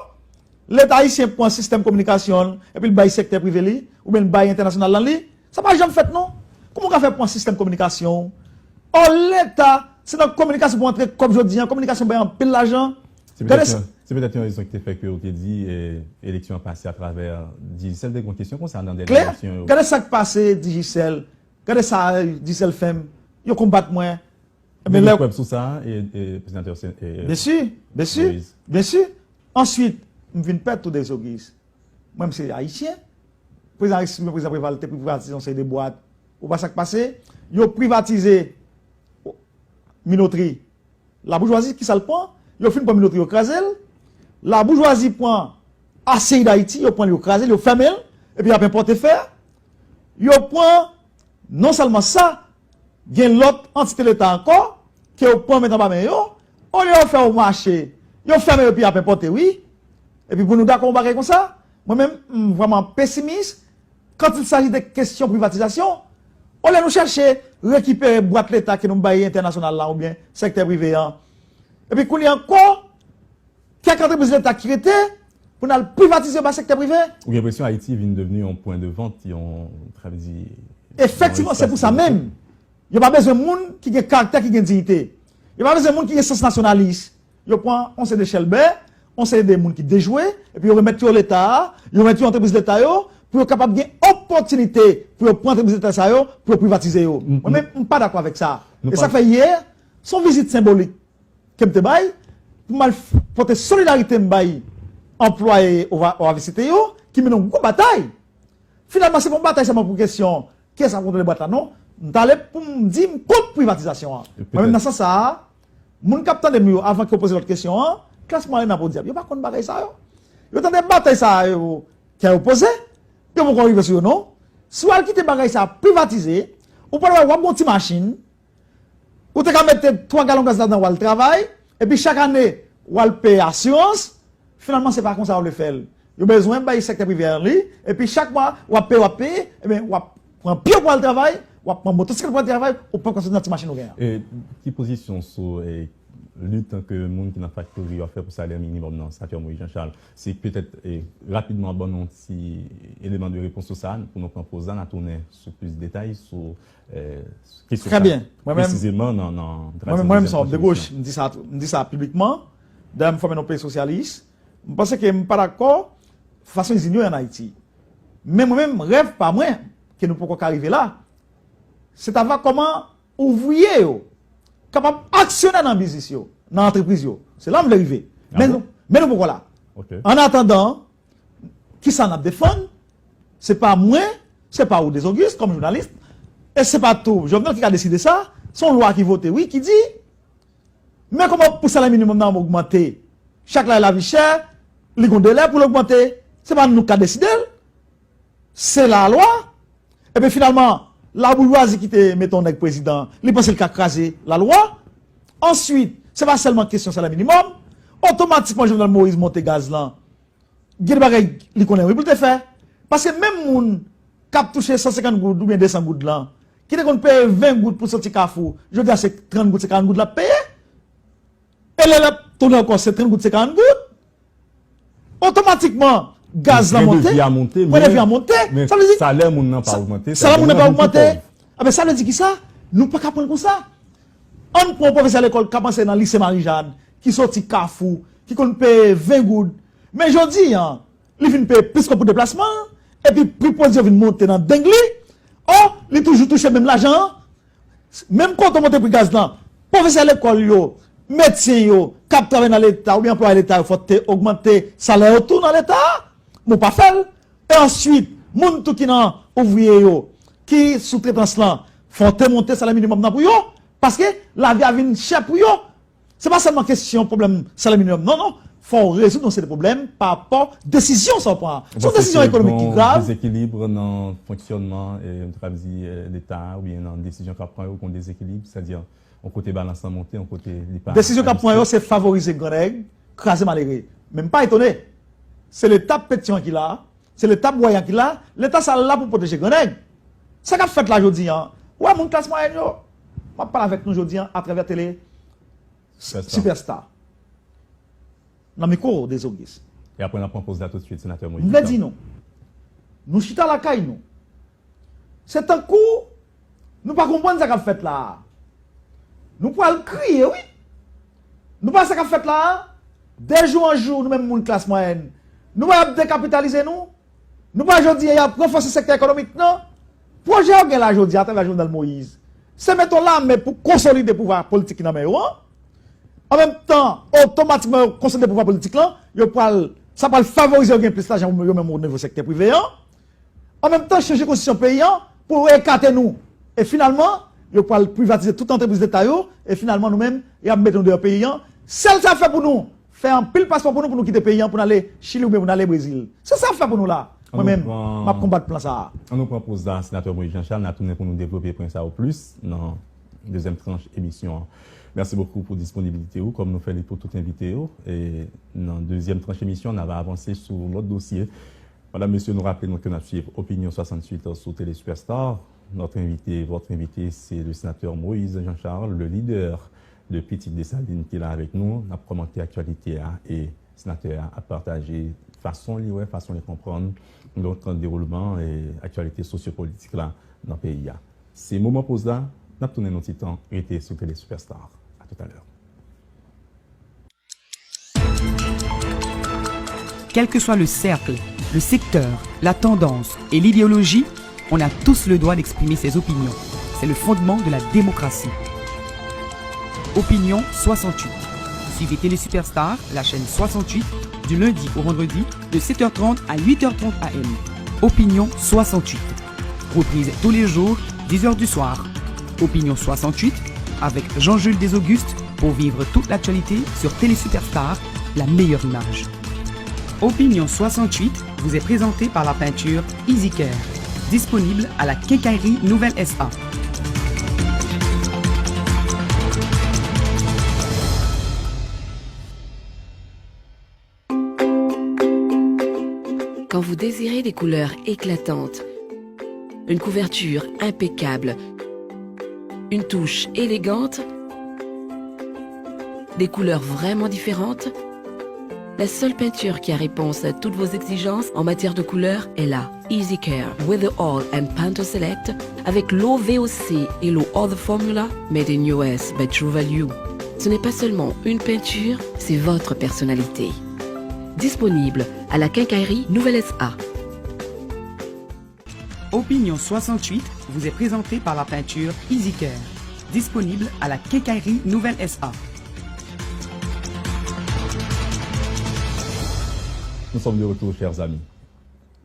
Leta ayisyen pran sistèm kominikasyon l, epi l bay sektè prive li, oubyen l bay entènasyonal lan li. Sa pa janm fèt non. Kòman w ka fè pran sistèm kominikasyon w? Ò, Leta, se nan kominikasyon pou antre kòb jodi an, kominikasyon bay anpil lajan. Se petèt yon, se petèt yon rezon ki te fè ke w te di, eh, eleksyon an pase atravè Digicel. Te gen yon kesyon konsa nan dènye eleksyon yo. Gade sa k pase Digicel. Gade sa Digicel fè m. Yo konbat mwen. Ebyen, lè w gen prèv sou sa, e, e, senatè, e, byen si, byen si, byen si. Answit, m vin pè tou de Zogis. Mwen, m se ayisyen. Prezidan Aristide, prezidan Preval te privatize yon seri de bwat. Ou pa sa k pase? Yo privatize minotri. Laboujwazi, ki sa l pran? Yo fin pran minotri, yo kraze l. Laboujwazi pran Aciérie d'Haïti, yo pran l, yo kraze l, yo fèmen l, epi y ap enpòte fè. Yo pran, non sèlman sa, gen lòt antite Leta ankò, ke yo pran met anba men yo, olye yo fè yo mache, yo fèmen yo epi y ap enpòte, wi. Epi pou nou dakò yon bagay konsa, mwen menm, m vrèman pesimis, quand il s'agit de kesyon privatizasyon, olye nou chèche rekipere bwat Leta ke nou bay entènasyonal la oubyen sektè prive an. Epi kounye a ankò, kèk antrepriz Leta ki rete pou n al privatize yo bay sektè prive. Ou gen enpresyon Ayiti vin devni yon pwen de vant, yon, sa vle di, efektivman, se pou sa menm. Yo pa bezwen moun ki gen karaktè, ki gen diyite. Yo pa bezwen moun ki gen sans nasyonalis. Yo pran yon seri de chèlbè, yon seri de moun ki dejwe, epi yo remèt yo Leta a, yo remèt yo antrepriz Leta yo, pou yo kapab gen opòtinite pou yo pran antrepriz Leta sa yo, pou yo privatize yo. Mwen menm, m pa dakò avèk sa. E sa k fè yè, se yon vizit senbolik ke m te bay, pou m al pote solidarite m bay anplwaye O A V C T yo, ki mennen yon gwo batay. Finalman, se pa yon batay sèlman pou kesyon kiyès ap kontwole bwat la, non. M t ale pou m di m kont privatizasyon an. Mwen menm, nan sans sa a, moun k ap tande m yo, avan ke yo poze lòt kesyon an, klas mwayèn nan podyab. Yo pa konn bagay sa yo. Yo tande batay sa yo, kè yo poze, yo poko rive sou yo, non. Si w al kite bagay sa a privatize, ou pral wè w ap gen yon ti machin, ou te ka mete twa galon gaz ladan, w al travay, epi chak ane, w al peye asirans. Finalman, se pa konsa yo vle fè l. Yo bezwen bay sektè prive a li, epi chak mwa, w ap peye, w ap peye, ebyen, w ap pran pye w pou al travay, w ap pran motosiklèt pou al travay, ou p ap ka soti nan ti machin ou gen an. E ki pozisyon w sou, e, lit ke moun ki nan faktori yo ap fè pou salè minimòm nan, senatè Moïse Jean Charles? Se petèt, e, rapidman ban nou yon ti eleman de repons sou sa, pou nou pran poz la, n a tounen sou plis detay sou, e, kesyon sa presizeman nan, nan, mwen menm, mwen menm, se yon degouch, m di sa, m di sa piblikman. Dayè, m fòme nan yon peyi sosyalis. M panse ke m pa dakò fason izin yo ye ann Ayiti. Men mwen menm, rèv pa mwen, ke nou poko ka rive la, se ta va kòman ouvriye yo kapab aksyonè nan biznis yo, nan antrepriz yo. Se la m vle rive. Men nou, men nou poko la. An atandan, kisa n ap defann? Se pa mwen, se pa ou, Désauguste, kòm jounalis, e se pa tou Jovenel ki ka deside sa. Se yon lwa ki vote, wi, ki di, men kòman pou salè minimòm nan ogmante? Chak lane lavi chè, li gon delè pou l ogmante. Se pa nou k ka deside l. Se lalwa. Epi finalman, laboujwazi ki te mete yon nèg prezidan, li panse l ka kraze lalwa. Answit, se pa sèlman kesyon salè minimòm. Otomatikman, Jovenel Moïse monte gaz lan. Gen de bagay li konnen wi pou l te fè. Paske menm moun k ap touche san senkant goud oubyen de san goud lan, ki te konn peye ven goud pou soti Kafou, jodi a se trant goud, se karant goud l ap peye. E lè l ap tounen ankò, se trant goud, se karant goud. Otomatikman, gaz la monte, pwen de vi a monte, men sa vle di, salè moun nan pa ogmante, salè moun nan pa ogmante. Anben, sa vle di ki sa? Nou pa ka pran l konsa. Ann pran yon pwofesè lekòl k ap anseye nan lise Marijàn, ki soti Kafou, ki konn peye ven goud. Men jodi a, li vin peye plis kòb pou deplasman l, epi pri pwodui yo vin monte nan deng li. Ò, li toujou touche menm lajan an. Menm kote w monte pri gaz lan, pwofesè lekòl yo, medsen yo, k ap travay nan Leta oubyen anplwaye Leta yo, fò te ogmante salè yo tou nan Leta a. Men w pa fè l. E answit, moun tou ki nan ouvriye yo, ki soutretans lan, fò te monte salè minimòm nan pou yo, paske lavi a vin chè pou yo. Se pa sèlman kesyon pwoblèm salè minimòm, non, non. Fò w rezoud yon seri de pwoblèm pa rapò desizyon sa w pran an. Se yon desizyon ekonomik ki grav. Ou panse ke gen yon dezekilib nan fonksyònman, e, m ta ka di, e, Leta a, oubyen nan desizyon k ap pran yo, gen yon dezekilib, sètadi, yon kote balans lan monte, yon kote li pa ajiste? Desizyon k ap pran yo, se favorize gran nèg, kraze malere. Men m pa etone. Se Leta Petyonvil ki la a, se Leta Bwayè ki la, Leta sa la pou pwoteje gran nèg. Sa k ap fèt la jodi a, ou wè moun klas mwayèn yo, m ap pale avèk nou jodi a atravè tele Superstar. Nan mikwo Dezogis. E apre n ap pran poz la toutswit, Senatè Moïse. M vle di nou, nou chita lakay nou. Se tankou nou pa konprann sa k ap fèt la a. Nou pral kriye, wi. Nou pa wè sa k ap fèt la a? De jou an jou, nou menm moun klas mwayèn, nou wè y ap dekapitalize nou. Nou pa jodi a y ap ranfòse sektè ekonomik nan. Pwojè yo gen la jodi a atravè Jovenel Moïse, se mete yon lame pou konsolide pouvwa politik ki nan men yo an. An menm tan, otomatikman yo konsolide pouvwa politik lan, yo pral, sa pral favorize yo gen plis lajan yo menm o nivo sektè prive an. An menm tan, chanje konstitisyon peyi an pou ekate nou. E finalman, yo pral privatize tout antrepriz leta yo. E finalman, nou menm, y ap mete nou deyò peyi an. Sèl sa y ap fè pou nou, fè anpil paspò pou nou, pou nou kite peyi an, pou n ale Chili oubyen pou n ale Brezil. Se sa y ap fè pou nou la. Mwen menm, m ap konbat plan sa a. An nou pran poz la, Senatè Moïse Jean Charles, n a tounen pou nou devlope pwen sa yo plis nan dezyèm tranch emisyon an. Mèsi bokou pou disponibilite ou, kòm nou fè li pou tout envite yo. E nan dezyèm tranch emisyon, n a va avanse sou lòt dosye. Madam, mesye, nou raple nou ke n ap swiv Opinion soixante-huit sou Tele Superstar. Notre invité, votre invité, c'est le sénateur Moïse Jean-Charles, le leader de Pitit Desalin ki la avèk nou. N ap kòmante aktyalite a e senatè a ap pataje fason li wè, fason li konprann, donk, dewoulman e aktyalite sosyopolitik la nan peyi a. Se moman poz la, n ap tounen nan ti tan, rete sou Tele Superstar. A toutalè. Quel que soit le cercle, le secteur, la tendance et l'idéologie, on a tous le droit d'exprimer ses opinions. C'est le fondement de la démocratie. Opinion soixante-huit. Suivez Télé Superstar, la chaîne soixante-huit, du lundi au vendredi, de sept heures trente à huit heures trente A M. Opinion soixante-huit. Reprise tous les jours, dix heures du soir. Opinion soixante-huit, avec Jean-Jules Desaugustes, pour vivre toute l'actualité sur Télé Superstar, la meilleure image. Opinion soixante-huit vous est présentée par la peinture Easy Care, disponible à la quincaillerie Nouvelle S A. Quand vous désirez des couleurs éclatantes, une couverture impeccable, une touche élégante, des couleurs vraiment différentes, la seule peinture qui a réponse à toutes vos exigences en matière de couleurs est là. Easy Care with the Oil and Panther Select avec l'eau V O C et l'eau Other Formula made in U S by True Value. Ce n'est pas seulement une peinture, c'est votre personnalité. Disponible à la quincaillerie Nouvelle S A. Opinion soixante-huit vous est présentée par la peinture Easy Care, disponible à la quincaillerie Nouvelle S A. Nous sommes de retour, chers amis.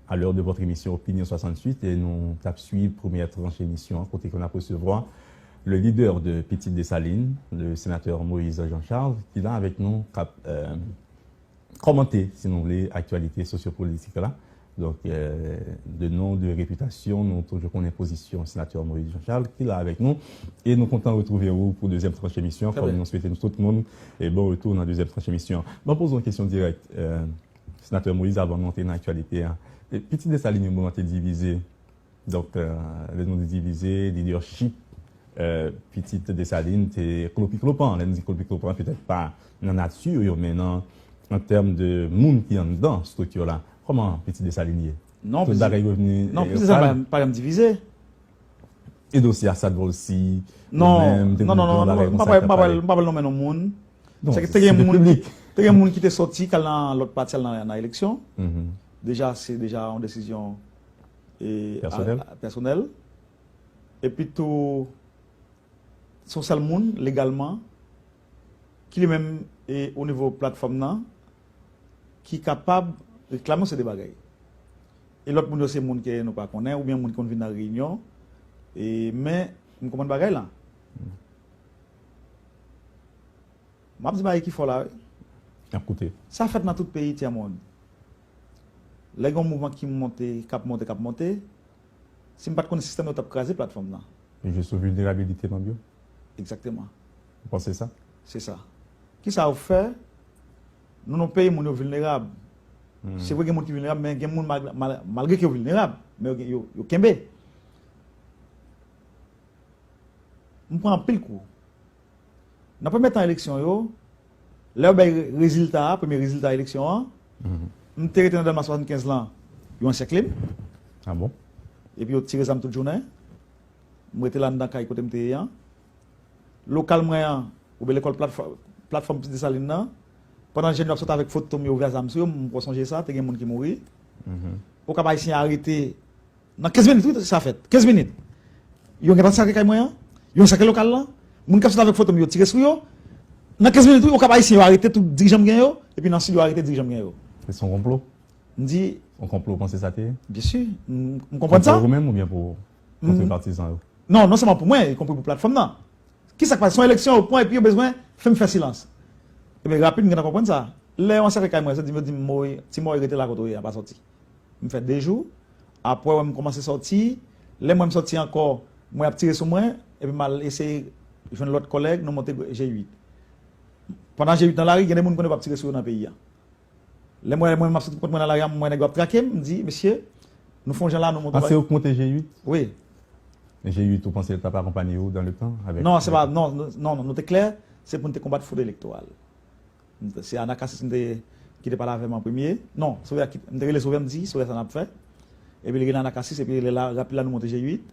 À l'heure de votre émission Opinion soixante-huit, e nou t ap swiv premyè tranch emisyon an, kote ke n ap resevwa le leader de Pitit Desalin, le sénateur Moïse Jean-Charles, ki la avèk nou, k ap, euh, kòmante, si nou vle, aktyalite sosyopolitik la. Donk, euh, de non, de repitasyon, nou toujou konnen pozisyon senatè Moïse Jean-Charles, ki la avèk nou. E nou kontan retwouve ou pou dezyèm tranch emisyon, kòm nou swete nou tout moun, e bon retou nan dezyèm tranch emisyon. Mwen poze yon kesyon dirèk, euh, Senatè Moïse, avan nou antre nan aktyalite a, e, Pitit Desalin yon moman te divize. Donk, euh, lè nou di divize, lidèchip, euh, Pitit Desalin te klopiklopan. Lè nou di klopiklopan, petèt pa nan nati yo, men nan, an tèm de moun ki anndan estrikti la. Kòman Pitit Desalin ye? Non, Tout bagay revni. Non, Pitit Desalin pa janm divize. E dosye Assad Volcy, non, non, non, non, non, m pa pral nonmen non moun. Se ke te gen moun, te gen moun ki te soti k al nan lòt pati al nan eleksyon. Deja, se deja yon desizyon pèsonèl. Epi tou, se yon sèl moun legalman ki li menm o nivo platfòm nan ki kapab reklame yon seri de bagay. E lòt moun yo se moun ke nou pa konnen oubyen moun ki konn vin nan reyinyon. Men m konprann bagay la. M ap di bagay ki fò la wi. M ap koute. Sa fèt nan tout peyi tyèmonn. Lè gen yon mouvman ki monte, k ap monte, k ap monte, si m pa t konnen sistèm yo t ap kraze platfòm nan. Yo jwe sou vilnerabilite manm yo? Egzakteman. Ou panse sa? Se sa. Kisa yo fè? Nou nan peyi moun yo vilnerab. Se vre gen moun ki vilnerab, men gen moun malgre ke yo vilnerab, men yo kenbe. M pran anpil kou. Nan premye tan eleksyon yo, lè yo bay rezilta a, premye rezilta eleksyon an, m te rete nan Dèlma swasannkenz lan, yo ansèkle m. Ah bon? Epi yo tire zam tout jounen. M rete la anndan kay kote m te ye an. Lokal mwen an, oubyen lekòl platfòm Pitit Desalin nan, pandan jèn yo ap sot avèk foto m, yo ouvè zam sou yo, m kwè w sonje sa, te gen moun ki mouri. Okap Ayisyen arete Nan kenz minit wi sa fèt. Kenz minit. Yo gentan sake kay mwen an. Yo sake lokal lan. Moun k ap sot avèk foto m yo tire sou yo. Nan kenz minit wi Okap Ayisyen yo arete tout dirijan m gen yo. Epi nan Sid yo arete dirijan m gen yo. Se yon konplo? M di. Yon konplo ou panse sa te ye? Byensi. M konprann sa. Konplo ou menm oubyen pou kont patizan yo? Non, non sèlman pou mwen, ikonpri pou platfòm nan. Kisa k pase? Se yon eleksyon yo pran epi yo bezwen fè m fè silans. Ebyen rapid m gentan konprann sa. Lè yo ansèkle kay mwen, se di m yo di m Moy, Ti Moy rete la kote w ye a, pa sòti. M fè de jou. Apre w wè m kòmanse sòti. Lè m wè m sòti ankò, mwen ap tire sou mwen. Epi m al eseye jwenn lòt kòlèg, nou monte G uit. Pandan G uit nan lari, gen de moun m konnen yo p ap tire sou yo nan peyi a. Lè m wè mwen m ap soti pou kont mwen nan lari a, m wè nèg yo ap trake m, m di, mesye, nou fè yon jan la, nou monte. A, se ou k monte G uit? Wi. Men G uit, ou panse l t ap akonpanye ou dans le temps? Non, se pa, non, non, non, nou te klè, se pou n te konbat fwod elektoral. Se Anakasis m te, ki te pale avè m an premye. Non, se Soya ki, m te rele Soya, m di, Soya, sa n ap fè? Epi li rele Anakasis, epi lè la, rapid la, nou monte G uit.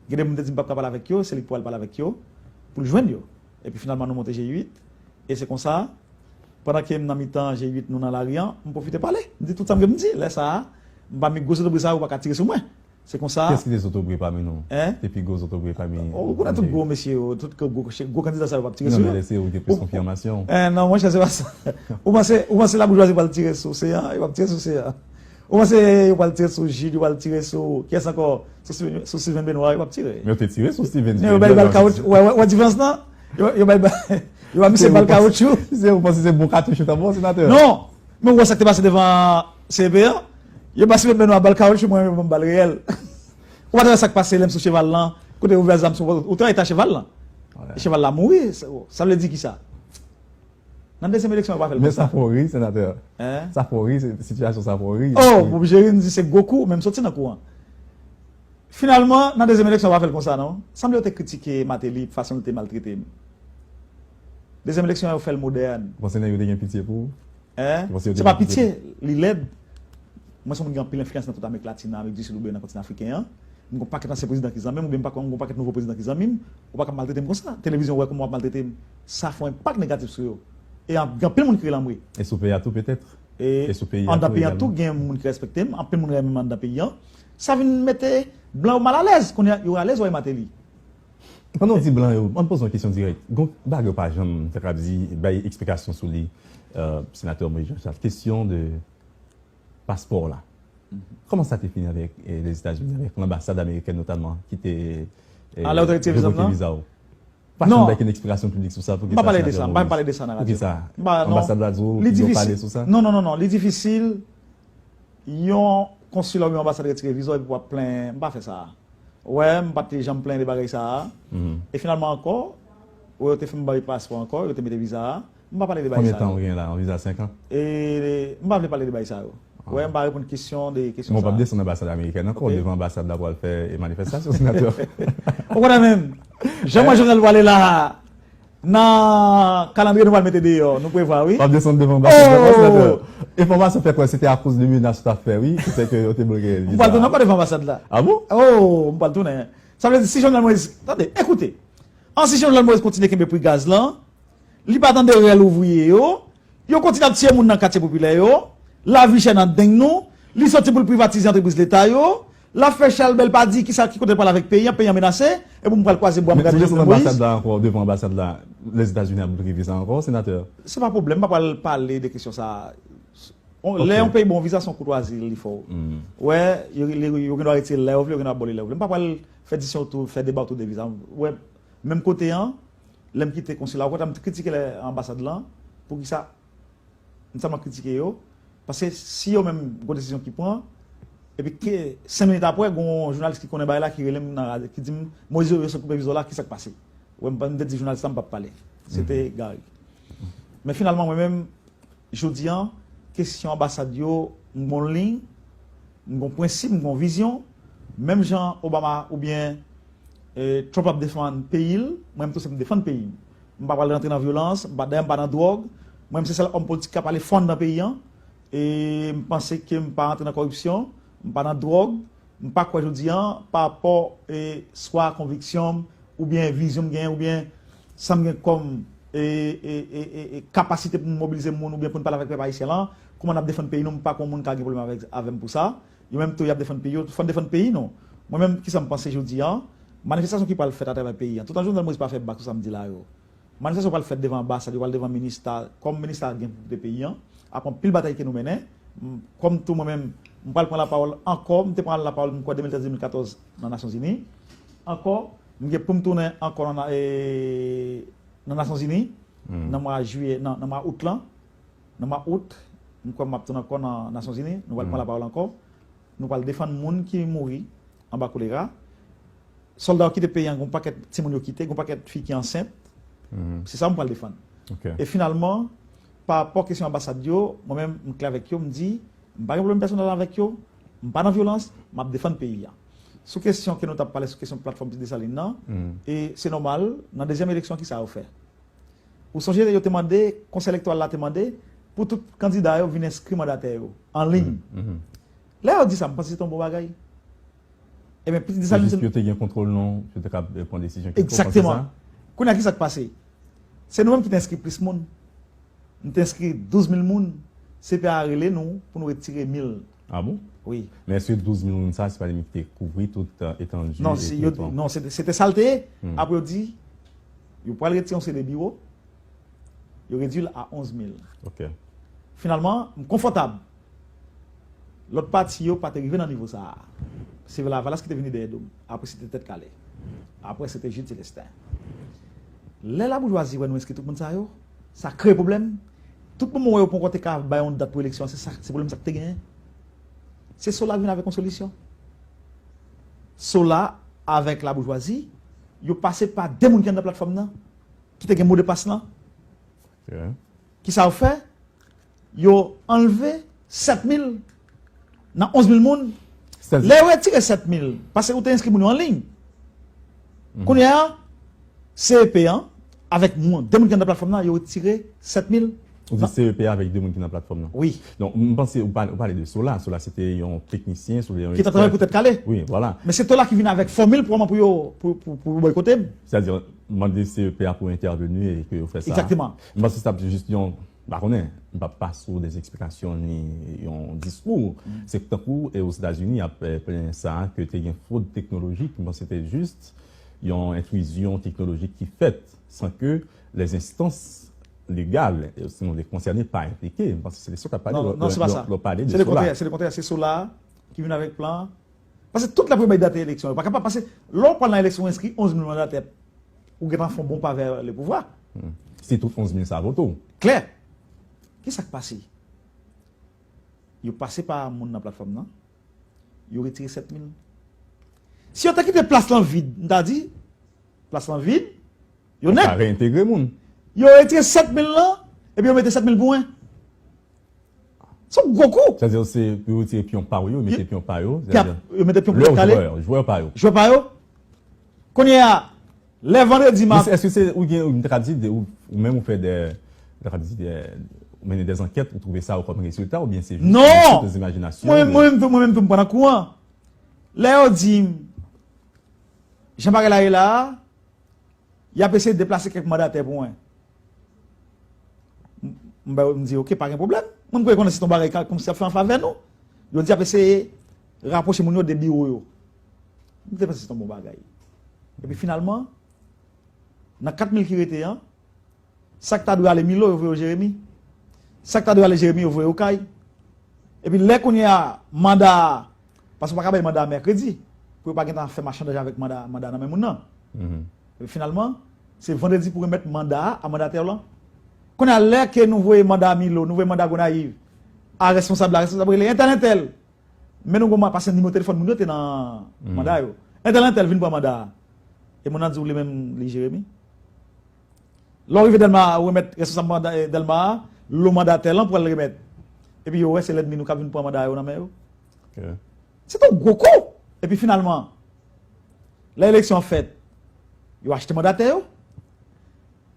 Gen de moun te di m p ap ka pale avèk yo, se li k pou al pale avèk yo, pou l jwenn yo. Epi finalman, nou monte G uit. E se konsa, pandan ke m nan mitan G uit, nou nan lari an, m pwofite pale. M di tout sa m gen pou m di. Lè sa a, m pa mi gwo zotobre sa yo pa ka tire sou mwen. Se konsa. Kiyès ki te zotobre pami nou? Hein? Te pi gwo zotobre pami. Ou konnen tout gwo mesye yo, tout gwo, gwo kandida sa yo p ap tire sou yo. Non, men lè se ou ki gen plis konfimasyon. Eh, non, monchè, se pa sa. Ou panse, ou panse laboujwazi pral tire sou Oseyan? Yo p ap tire sou Oseyan. Ou panse yo pral tire sou Jid, yo pral tire sou, kiyès ankò? Sou Steven, sou Steven Benoît, yo p ap tire. Men yo te tire sou Steven. Men yo bay bal kawoutchou. Wè, wè, wè diferans lan? Yo, yo bay bal, yo ba misye bal kawoutchou. Se, ou panse se bon katouch yo t ap ba w, senatè? Non! Men ou wè sa k te pase devan C E P an? Yo ba Steven Benoît bal kawoutchou, mwen yo ban m bal reyèl. Ou pa t wè sa k pase lè m sou cheval lan, kote yo ouvè zam sou, ou te wè eta cheval lan? Cheval la mouri, sa, sa vle di kisa? Nan dezyèm eleksyon, yo pa fè l konsa. Men sa fè w ri, senatè. Hein? Sa fè w ri, sitiyasyon sa fè w ri. Oh, w oblije ri, m di se gwo kou, men m soti nan kou an. Finalman, nan dezyèm eleksyon, yo pa fè l konsa non. Sanble yo te kritike Martelly pou fason l te maltrete m. Dezyèm eleksyon an, yo fè l modèn. Ou panse nèg yo te gen pitye pou ou? Hein? Se pa pitye, li lèd. Mwen se yon moun ki gen anpil enfliyans nan tout Amerik Latin nan, Amerik di Sid oubyen nan kontinan afriken an. M gon pakèt ansyen prezidan ki zanmi m, oubyen m gon pakèt nouvo prezidan ki zanmi m. Ou pa ka maltrete m konsa. Televizyon wè kòman w ap maltrete m. Sa fè yon enpak negatif sou yo. E gen anpil moun ki rele anmwe. E sou peyi a tou petèt? E anndan peyi an tou, gen moun ki respekte m, anpil moun renmen m anndan peyi an. Sa vin mete blan yo malalèz. Kounye a, yo alèz wè Martelly. Pandan w di blan yo, ann poze yon kesyon dirèk. Gon bagay yo pa janm, m ta kab di, bay eksplikasyon sou li, euh, senatè Moïse Jean Charles. Kesyon de paspò w la. Kòman sa te fini avèk, eh, Lèzetazini, avèk lanbasad amerikèn notaman, ki te, eh, revoke viza w? Pa janm bay kenn eksplikasyon piblik sou sa, poukisa senatè Moïse? Non. M pa pale de sa, m pa pale de sa nan radyo. Poukisa? Anbasad la di w, yo pale sou sa? Non, non, non, non, li difisil. Yon konsila oubyen yon anbasad retire viza w epi w ap plenyen, m pa fè sa. Ou wè, m pa t janm plenyen de bagay sa a. E finalman ankò, ou wè, yo te fè m bay paspò ankò, yo te mete viza a. M pa pale de bagay sa yo. Konbyen tan ou gen la? Yon viza senk an? E, m pa vle pale de bagay sa yo. Ou wè, m pa reponn kesyon de kesyon sa a. Bon, w p ap desann anbasad amerikèn ankò, devan anbasad la pou al fè manifestasyon, senatè. Ou konnen menm, jan mwen Jovenel pwale la a, nan kalandriye nou pral mete deyò, nou prevwa, wi. W ap desann devan anbasad la, senatè. Enfòmasyon fè kwè se te akoz de menas yo t ap fè, wi, ki fè ke yo te bloke viza. M pral tounen ankò devan anbasad la. Ah bon? Oh, m pral tounen. Sa vle di, si Jovenel Moïse, tande, ekoute, an si Jovenel Moïse kontinye kenbe pri gaz lan, li pa tande rèl ouvriye yo, yo kontinye ap tiye moun nan katye popilè yo, lavi chè nan deng nou, li soti pou l privatize antrepriz leta yo, l ap fè chalbèl pa di kisa ki kote l pral avèk peyi an, peyi an menase, epi m pral kwaze bwa m gade Jovenel Moïse. Anbasad la ankò, devan anbasad la, Lèzetazini ap bloke viza ankò, senatè? Se pa pwoblèm, m pa pral pale de kesyon sa a. Lè yon peyi ba w viza se yon koutwazi li fè w. Wè, yo, yo, yo gen dwa retire l lè yo vle, yo gen dwa ba w li lè yo vle. M pa pral fè disyon otou, fè deba otou de viza. Wè, menm kote an, lè m kite konsila, okontrè m kritike lè anbasad lan, poukisa m sèlman kritike yo, paske si yo menm gon desizyon ki pran, epi ke senk minit apre, gon jounalis ki konnen bagay la ki rele m nan radyo, ki di m, Moïse, yo sot koupe viza w la, kisa k pase? Wè, m te di jounalis la, m p ap pale. Se te Gary. Men finalman, mwen menm, jodi an, kesyon anbasad yo, m gon liy, m gon prensip, m gon vizyon. Menm jan Obama oubyen eh, Trump ap defann peyi l, mwen menm tou se m defann peyi m. M pa pral rantre nan vyolans, m pa, dayè m pa nan dwòg. Mwen menm se sèl òm politik k ap pale fò anndan peyi an. E m panse ke m pa rantre nan kòripsyon, m pa nan dwòg, m pa kwè jodi an, pa rapò e swa konviksyon m, oubyen vizyon m genyen, oubyen sa m gen kòm e, e, e, e, e kapasite pou m mobilize moun oubyen pou n pale avèk pèp ayisyen lan, kòman n ap defann peyi nou, m pa kwè yon moun ka gen pwoblèm avèk, avè m pou sa. Yo menm tou y ap defann peyi yo, fò n defann peyi nou. Mwen menm, kisa m panse jodi an, manifestasyon ki pral fèt atravè peyi an, toutan Jovenel Moïse pa fè bak sou sa m di la yo, manifestasyon pral fèt devan anbasad, yo pral devan minista, kòm minista gen pou kite peyi an, ap anpil batay ke nou mennen. M, kòm tou mwen menm, m pral pran lapawòl ankò, m te pran lapawòl, m kwè de mil trèz, de mil katòz nan Nasyonzini. Ankò, m gen pou m tounen ankò nan, e, nan Nasyonzini, nan mwa jiyè, nan, nan mwa out lan. Nan mwa out, m kwè m ap tounen ankò nan Nasyonzini, nou pral pran lapawòl ankò. Nou pral defann moun ki mouri anba kolera. Sòlda yo kite peyi an, gon pakèt timoun yo kite, gon pakèt fi ki ansent. Se sa m pral defann. E finalman, pa rapò kesyon anbasad yo, mwen menm, m klè avèk yo, m di, m pa gen pwoblèm pèsonèl avèk yo, m pa nan vyolans, m ap defann peyi a. Sou kesyon ke nou t ap pale, sou kesyon platfòm Ti Desalin nan, e se nòmal, nan dezyèm eleksyon, kisa yo fè? Ou sonje yo te mande, Konsèy Elektoral la te mande pou tout kandida yo vin enskri mandatè yo an liy. Lè yo di sa, m panse se te yon bon bagay. Ebyen, Pitit Desalin se. Yo te gen kontwòl non, yo te ka pran desizyon ki konsa. Egzakteman. Kounye a, ki sa k pase? Se nou menm ki te enskri plis moun. Nou te enskri douz mil moun. C P A rele nou pou nou retire mil. Ah bon? Wi. Men èske douz mil moun sa, se pa li menm ki te kouvri tout etandi? Non, se te sa l te ye. Apre yo di, yo pral retire yon seri de biwo, yo redui l a onz mil. Finalman, m konfòtab. Lòt pati yo pa te rive nan nivo sa a. Se Lavalas ki te vini dèyè do m. Apre se te Tèt Kale. Apre se te Jude Célestin. Lè laboujwazi wè nou enskri tout moun sa yo, sa kreye pwoblèm. Tout moman wè yo poko te ka bay yon dat pou eleksyon an, se sa, se pwoblèm sa ki te genyen. Se Sola ki vin avèk yon solisyon. Sola avèk laboujwazi, yo pase pa de moun ki anndan platfòm nan, ki te gen modpas lan. Kisa yo fè? Yo anlve sèt mil nan onz mil moun. Lè yo retire sèt mil, paske ou te enskri moun yo an liy. Kounye a, C E P an, avèk moun, de moun ki anndan platfòm nan, yo retire sèt mil. Ou di C E P avèk de moun ki nan platfòm nan? Wi. Donk, m panse ou pale, ou pale de Sola. Sola, se te yon teknisyen, se te yon ekspè. Ki t ap travay pou Tèt Kale. Wi, vwala. Men se Sola ki vin avèk fòmil pou, pou yo, pou, pou, pou bòykote m. Sètadi, mande C E P a pou entèveni e ke yo fè sa. Egzakteman. M panse se t ap jis yon M pa konnen, m p ap pase w de eksplikasyon ni yon diskou. Se tankou e Ozetazini y ap plenyen sa ke te gen fwod teknolojik, m panse se te jis yon entwizyon teknolojik ki fèt san ke lèzenstans legal, sinon lè konsène, pa enplike. M panse se de sa w t ap pale lè w pale de Sola. Non, non, se pa sa. Se lekontrè, se lekontrè. Se Sola ki vin avèk plan. Paske tout lè pou bay dat eleksyon, yo pa kapab. Paske lè w pral nan eleksyon, w enskri onz mil mandatè, ou gentan fè yon bon pa vè lepouvwa. Si tout onz mil sa vote w. Klè. Kisa k pase? Yo pase pa moun nan platfòm nan, yo retire sèt mil. Si yo te kite plas lan vid, m ta di, plas lan vid, yo nèt. Yo ka reentegre moun. Yo retire sèt mil lan, epi yo mete sèt mil pou mwen. Se yon gwo kou. Sètadi, se pou yo retire pyon pa yo, yo mete pyon pa yo. Yo mete pyon pou Tèt Kale. Jwè, jwè pa yo. Jwè pa yo. Kounye a, lè vandredi, ma. Men èske se, ou gen, ou ta ka di, ou menm ou fè de, ou ta ka di de, Ou mennen dèzankèt, ou twouve sa yo kòm rezilta, oubyen se jis yon sentans imajinasyon? Mwen menm, mwen menm tou, mwen menm tou, m pran nan kou an. Lè yo di m, jan bagay la ye la a, y ap eseye deplase kèk mandatè pou mwen. M, m, m di, oke, pa gen pwoblèm. Mwen, m kwè konnen se yon bagay ka, kòmsi y ap fè an favè nou. Yo di y ap eseye rapwoche moun yo de biwo yo. M te panse se yon bon bagay. Epi finalman, nan kat mil ki rete an, sa k ta dwe ale Milo, yo voye yo Jeremi. Sa k ta dwe ale Jeremi, yo voye yo kay. Epi lè kounye a, manda a, paske w pa ka bay manda a mèkredi, pou yo pa gentan fè machandaj avèk manda, manda nan men moun nan. Epi finalman, se vandredi pou remèt manda a, a mandatè w lan. Kounye a, lè ke nou voye manda Milo, nou voye manda Gonayiv, a responsab la, responsab rele entèl, entèl. Men nou gon ma-, paske nimewo telefòn moun yo te nan manda yo. Entèl, entèl vin pran manda a. E moun nan di w li menm li Jeremi. Lè w rive Dèlma, ou remèt responsab manda, eh, Dèlma a, lo mandatè lan pou al remèt. Epi yo wè se lènmi nou k ap vin pran manda yo nan men yo. Se yon gwo kou. Epi finalman, lè eleksyon an fèt, yo achte mandatè yo.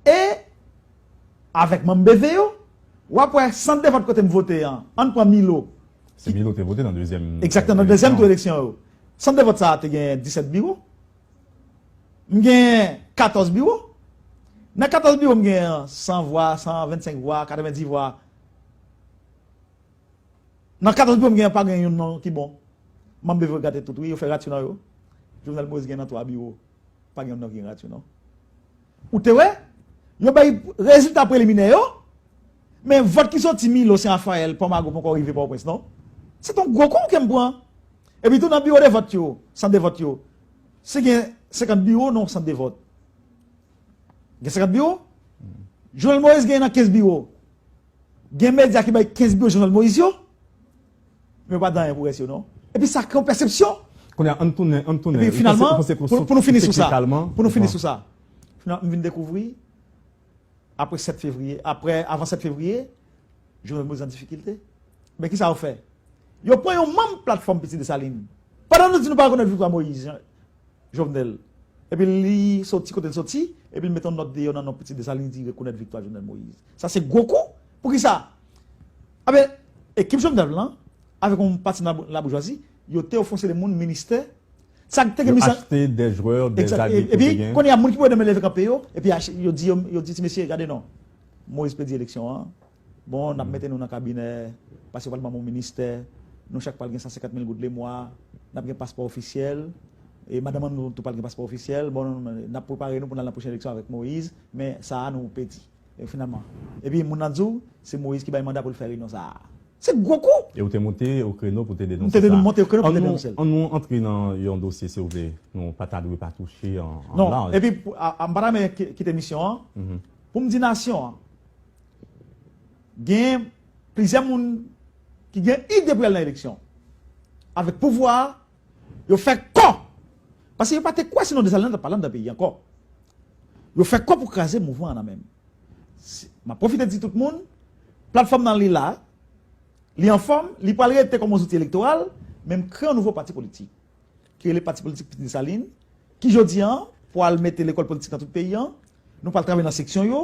E avèk manm B V yo, w ap wè sant de vòt kote m vote an, ann pran Milo. Se Milo te vote nan dezyèm. Egzakteman, nan dezyèm tou eleksyon yo. Sant de vòt sa a te gen disèt biwo. M gen katòz biwo. Nan katòz biwo, m gen san vwa, san vennsenk vwa, katrevendi vwa. Nan katòz biwo, m gen, pa gen youn non ki bon. Manm B V yo gate tout, wi, yo fè ratyo nan yo. Jovenel Moïse gen nan twa biwo. Pa gen youn non ki gen ratyo, non. Ou te wè? Yo bay rezilta preliminè yo, men vòt ki soti Milo, Sen Rafayèl, Pòmago poko rive Pòtoprens, non. Se yon gwo kou ke m pran. Epi tou nan biwo de vòt yo, sant de vòt yo, se gen senkant biwo nan sant de vòt. Gen senkant biwo? Jovenel Moïse gen nan kenz biwo. Gen medya ki bay kenz biwo Jovenel Moïse yo, men yo pa di anyen pou rès yo, non. Epi sa kreye yon pèsepsyon. Kounye a, ann tounen, ann tounen. Epi finalman, pou, pou nou fini sou sa, pou nou fini sou sa, finalman, m vin dekouvri, apre sèt fevriye, apre, avan sèt fevriye, Jovenel Moïse an difikilte. Men kisa yo fè? Yo pran yon manm platfòm Pitit Desalin. Pandan nou di nou pa rekonèt viktwa Moïse, Jovenel. Epi li soti kote l soti, epi l mete yon nòt deyò nan non Pitit Desalin, li di rekonèt viktwa Jovenel Moïse. Sa se gwo kou. Poukisa? Aben, ekip Jovenel lan, avèk yon pati nan laboujwazi, yo te ofri yon seri de moun ministè. Sa te gen... Yo achte des joueurs, des alliés pou te gen. Epi kounye a, moun ki pou ede men leve kanpe yo, epi yo di, yo di ti mesye, gade non, Moïse pèdi eleksyon an. Bon, n ap mete nou nan kabinè, paske yo pral ban nou ministè, nou chak pral gen san senkant mil goud lemwa, n ap gen paspò ofisyèl, e madanm an nou tou pral gen paspò ofisyèl. Bon, n ap prepare nou pou n al nan pwochèn eleksyon avèk Moïse, men sa a nou pèdi. E finalman, epi moun nan di w, se Moïse ki bay manda pou l fè reyinyon sa a. Se gwo kou! E ou te monte o kreno pou te denonse sa. M te monte o kreno pou te denonse l. Ann nou antre nan yon dosye, si w vle, nou pa ta dwe pa touche an, an laj. Non, epi, a, a, m pa ta renmen ki-, kite misyon an. Pou m di nasyon an, gen plizyè moun ki gen ide pou y al nan eleksyon. Avèk pouvwa a, yo fè kò. Paske yo pa te kwè Sinon Desalin t ap pale anndan peyi ankò. Yo fè kò pou kraze mouvman an nan men m. Si, m ap pwofite di tout moun, platfòm nan li la, li anfòm, li pral rete kòm yon zouti elektoral, men m kreye yon nouvo pati politik ki rele Pati Politik Pitit Desalin, ki jodi an pral mete lekòl politik nan tout peyi an. Nou pral travay nan seksyon yo,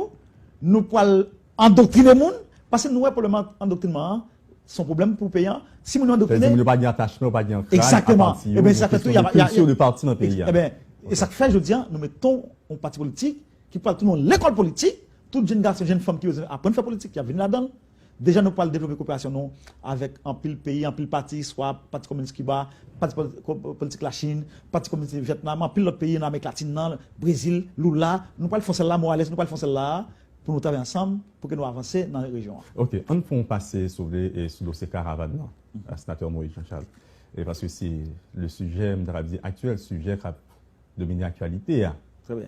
nou pral andoktrine moun, paske nou wè pwoblèm an-, andoktrinman an se yon pwoblèm pou peyi an. Si moun yo andoktrine, moun yo pa gen atachman, yo pa gen ankray a pati yo, gon kesyon de kilti de pati nan peyi a. Eben, e sa k fè jodi an nou mete yon pati politik ki pral tounen yon lekòl politik, tout jèn gason, jèn fanm ki bezwen aprann fè politik, y ap vin ladan l. Deja nou pral devlope koperasyon nou avèk anpil peyi, anpil pati, swa Pati Kominis Kiba, Pati Pol-, Ko-, Politik Lachin, Pati Kominis Vyetnam, anpil lòt peyi nan Amerik Latin nan, Brezil, Lula, nou pral fè yon sèl la, Morales, nou pral fè yon sèl la, pou nou travay ansanm, pou ke nou avanse nan rejyon an. Ok, ann fè yon pase, si w vle, e sou dosye karavàn nan, Senatè Moïse Jean Charles. E paske se le sujet, m ta kab di, aktyèl sijè k ap domine aktyalite a.